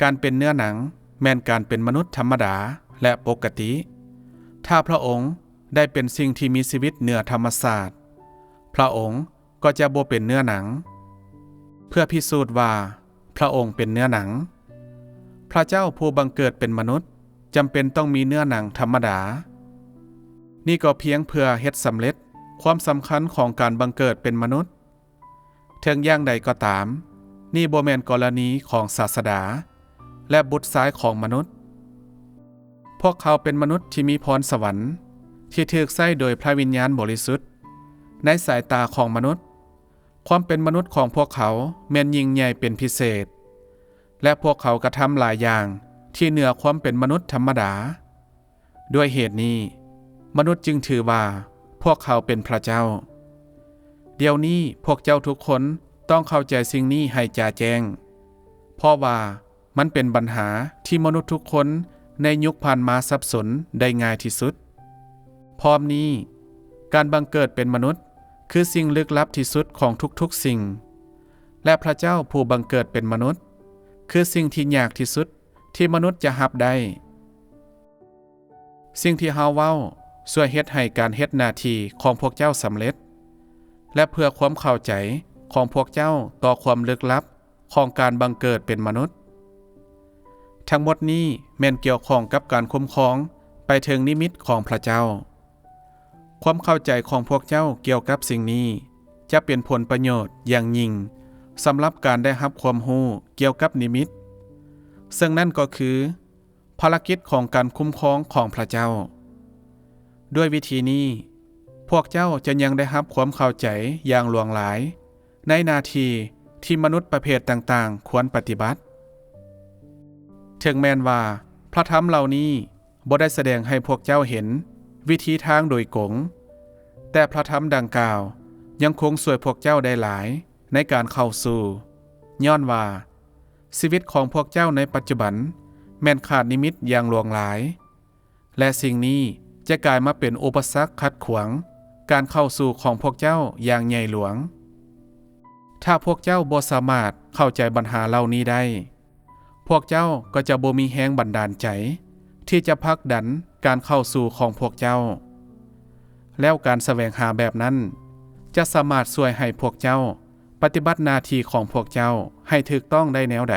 ການເປັນເນື້ອໜັງແມ່ນການເປັນມະນຸດທຳມະດາ ແລະ ປົກກະຕິ. ຖ້າພະອົງໄດ້ເປັນສິ່ງທີ່ມີຊີວິດເໜືອທຳມະຊາດ, ພະອົງກໍຈະບໍ່ເປັນເນື້ອໜັງ. ເພື່ອພິສູດວ່າພະອົງເປັນເນື້ອໜັງ, ພະເຈົ້າຜູ້ບັງເກີດເປັນມະນຸດ ຈຳເປັນຕ້ອງມີເນື້ອໜັງທຳມະດາ. ນີ້ກໍພຽງເພື່ອເຮັດສຳເລັດຄວາມສຳຄັນຂອງການບັງເກີດເປັນມະນຸດ. ເຖິງຢ່າງໃດກໍຕາມ, ນີ້ບໍ່ແມ່ນກໍລະນີຂອງສາດສະດາ ແລະ ບຸດຊາຍຂອງມະນຸດ. ພວກເຂົາເປັນມະນຸດທີ່ມີພອນສະຫວັນ ທີ່ຖືກໃຊ້ໂດຍພະວິນຍານບໍລິສຸດ. ໃນສາຍຕາຂອງມະນຸດ, ຄວາມເປັນມະນຸດຂອງພວກເຂົາແມ່ນຍິ່ງໃຫຍ່ເປັນພິເສດ ແລະ ພວກເຂົາກະທຳຫຼາຍຢ່າງທີ່ເໜືອຄວາມເປັນມະນຸດທຳມະດາ. ດ້ວຍເຫດນີ້, ມະນຸດຈຶ່ງຖືວ່າພວກເຂົາເປັນພະເຈົ້າ. ດຽວນີ້ພວກເຈົ້າທຸກຄົນຕ້ອງເຂົ້າໃຈສິ່ງນີ້ໃຫ້ຈະແຈ້ງ, ເພາະວ່າມັນເປັນບັນຫາທີ່ມະນຸດທຸກຄົນໃນຍຸກຜ່ານມາສັບສົນໄດ້ງ່າຍທີ່ສຸດ. ພ້ອມນີ້, ການບັງເກີດເປັນມະນຸດຄືສິ່ງລຶກລັບທີ່ສຸດຂອງທຸກໆສິ່ງ, ແລະ ພະເຈົ້າຜູ້ບັງເກີດເປັນມະນຸດ ຄືສິ່ງທີ່ຍາກທີ່ສຸດທີ່ມະນຸດຈະຮັບໄດ້. ສິ່ງທີ່ເຮົາເວົ້າຊ່ວຍເຮັດໃຫ້ການເຮັດໜ້າທີ່ຂອງພວກເຈົ້າສຳເລັດ ແລະ ເພື່ອຄວາມເຂົ້າໃຈຂອງພວກເຈົ້າຕໍ່ຄວາມລຶກລັບຂອງການບັງເກີດເປັນມະນຸດ. ທັງໝົດນີ້ແມ່ນກ່ຽວຂ້ອງກັບການຄຸ້ມຄອງໄປເຖິງນິມິດຂອງພະເຈົ້າ. ຄວາມເຂົ້າໃຈຂອງພວກເຈົ້າກ່ຽວກັບສິ່ງນີ້ຈະເປັນຜົນປະໂຫຍດຢ່າງຍິ່ງສຳລັບການໄດ້ຮັບຄວາມຮູ້ກ່ຽວກັບນິມິດ, ເຊິ່ງນັ້ນກໍຄື ພາລະກິດຂອງການຄຸ້ມຄອງຂອງພະເຈົ້າ. ດ້ວຍວິທີນີ້, ພວກເຈົ້າຈະຍັງໄດ້ຮັບຄວາມເຂົ້າໃຈຢ່າງຫຼວງຫຼາຍໃນໜ້າທີ່ທີ່ມະນຸດປະເພດຕ່າງໆຄວນປະຕິບັດ. ເຖິງແມ່ນວ່າພະທຳເຫຼົ່ານີ້ບໍ່ໄດ້ສະແດງໃຫ້ພວກເຈົ້າເຫັນວິທີທາງໂດຍກົງ, ແຕ່ພະທຳດັ່ງກ່າວຍັງຄົງຊ່ວຍພວກເຈົ້າໄດ້ຫຼາຍໃນການເຂົ້າສູ່, ຍ້ອນວ່າ ຊີວິດຂອງພວກເຈົ້າໃນປັດຈຸບັນແມ່ນຂາດນິມິດຢ່າງຫຼວງຫຼາຍ, ແລະ ສິ່ງນີ້ຈະກາຍມາເປັນອຸປະສັກຂັດຂວາງການເຂົ້າສູ່ຂອງພວກເຈົ້າຢ່າງໃຫຍ່ຫຼວງ. ຖ້າພວກເຈົ້າບໍ່ສາມາດເຂົ້າໃຈບັນຫາເຫຼົ່ານີ້ໄດ້, ພວກເຈົ້າກໍຈະບໍ່ມີແຮງບັນດານໃຈທີ່ຈະຜັກດັນການເຂົ້າສູ່ຂອງພວກເຈົ້າ, ແລ້ວການສະແຫວງຫາແບບນັ້ນຈະສາມາດຊ່ວຍໃຫ້ພວກເຈົ້າປະຕິບັດໜ້າທີ່ຂອງພວກເຈົ້າໃຫ້ຖືກຕ້ອງໄດ້ແນວໃດ?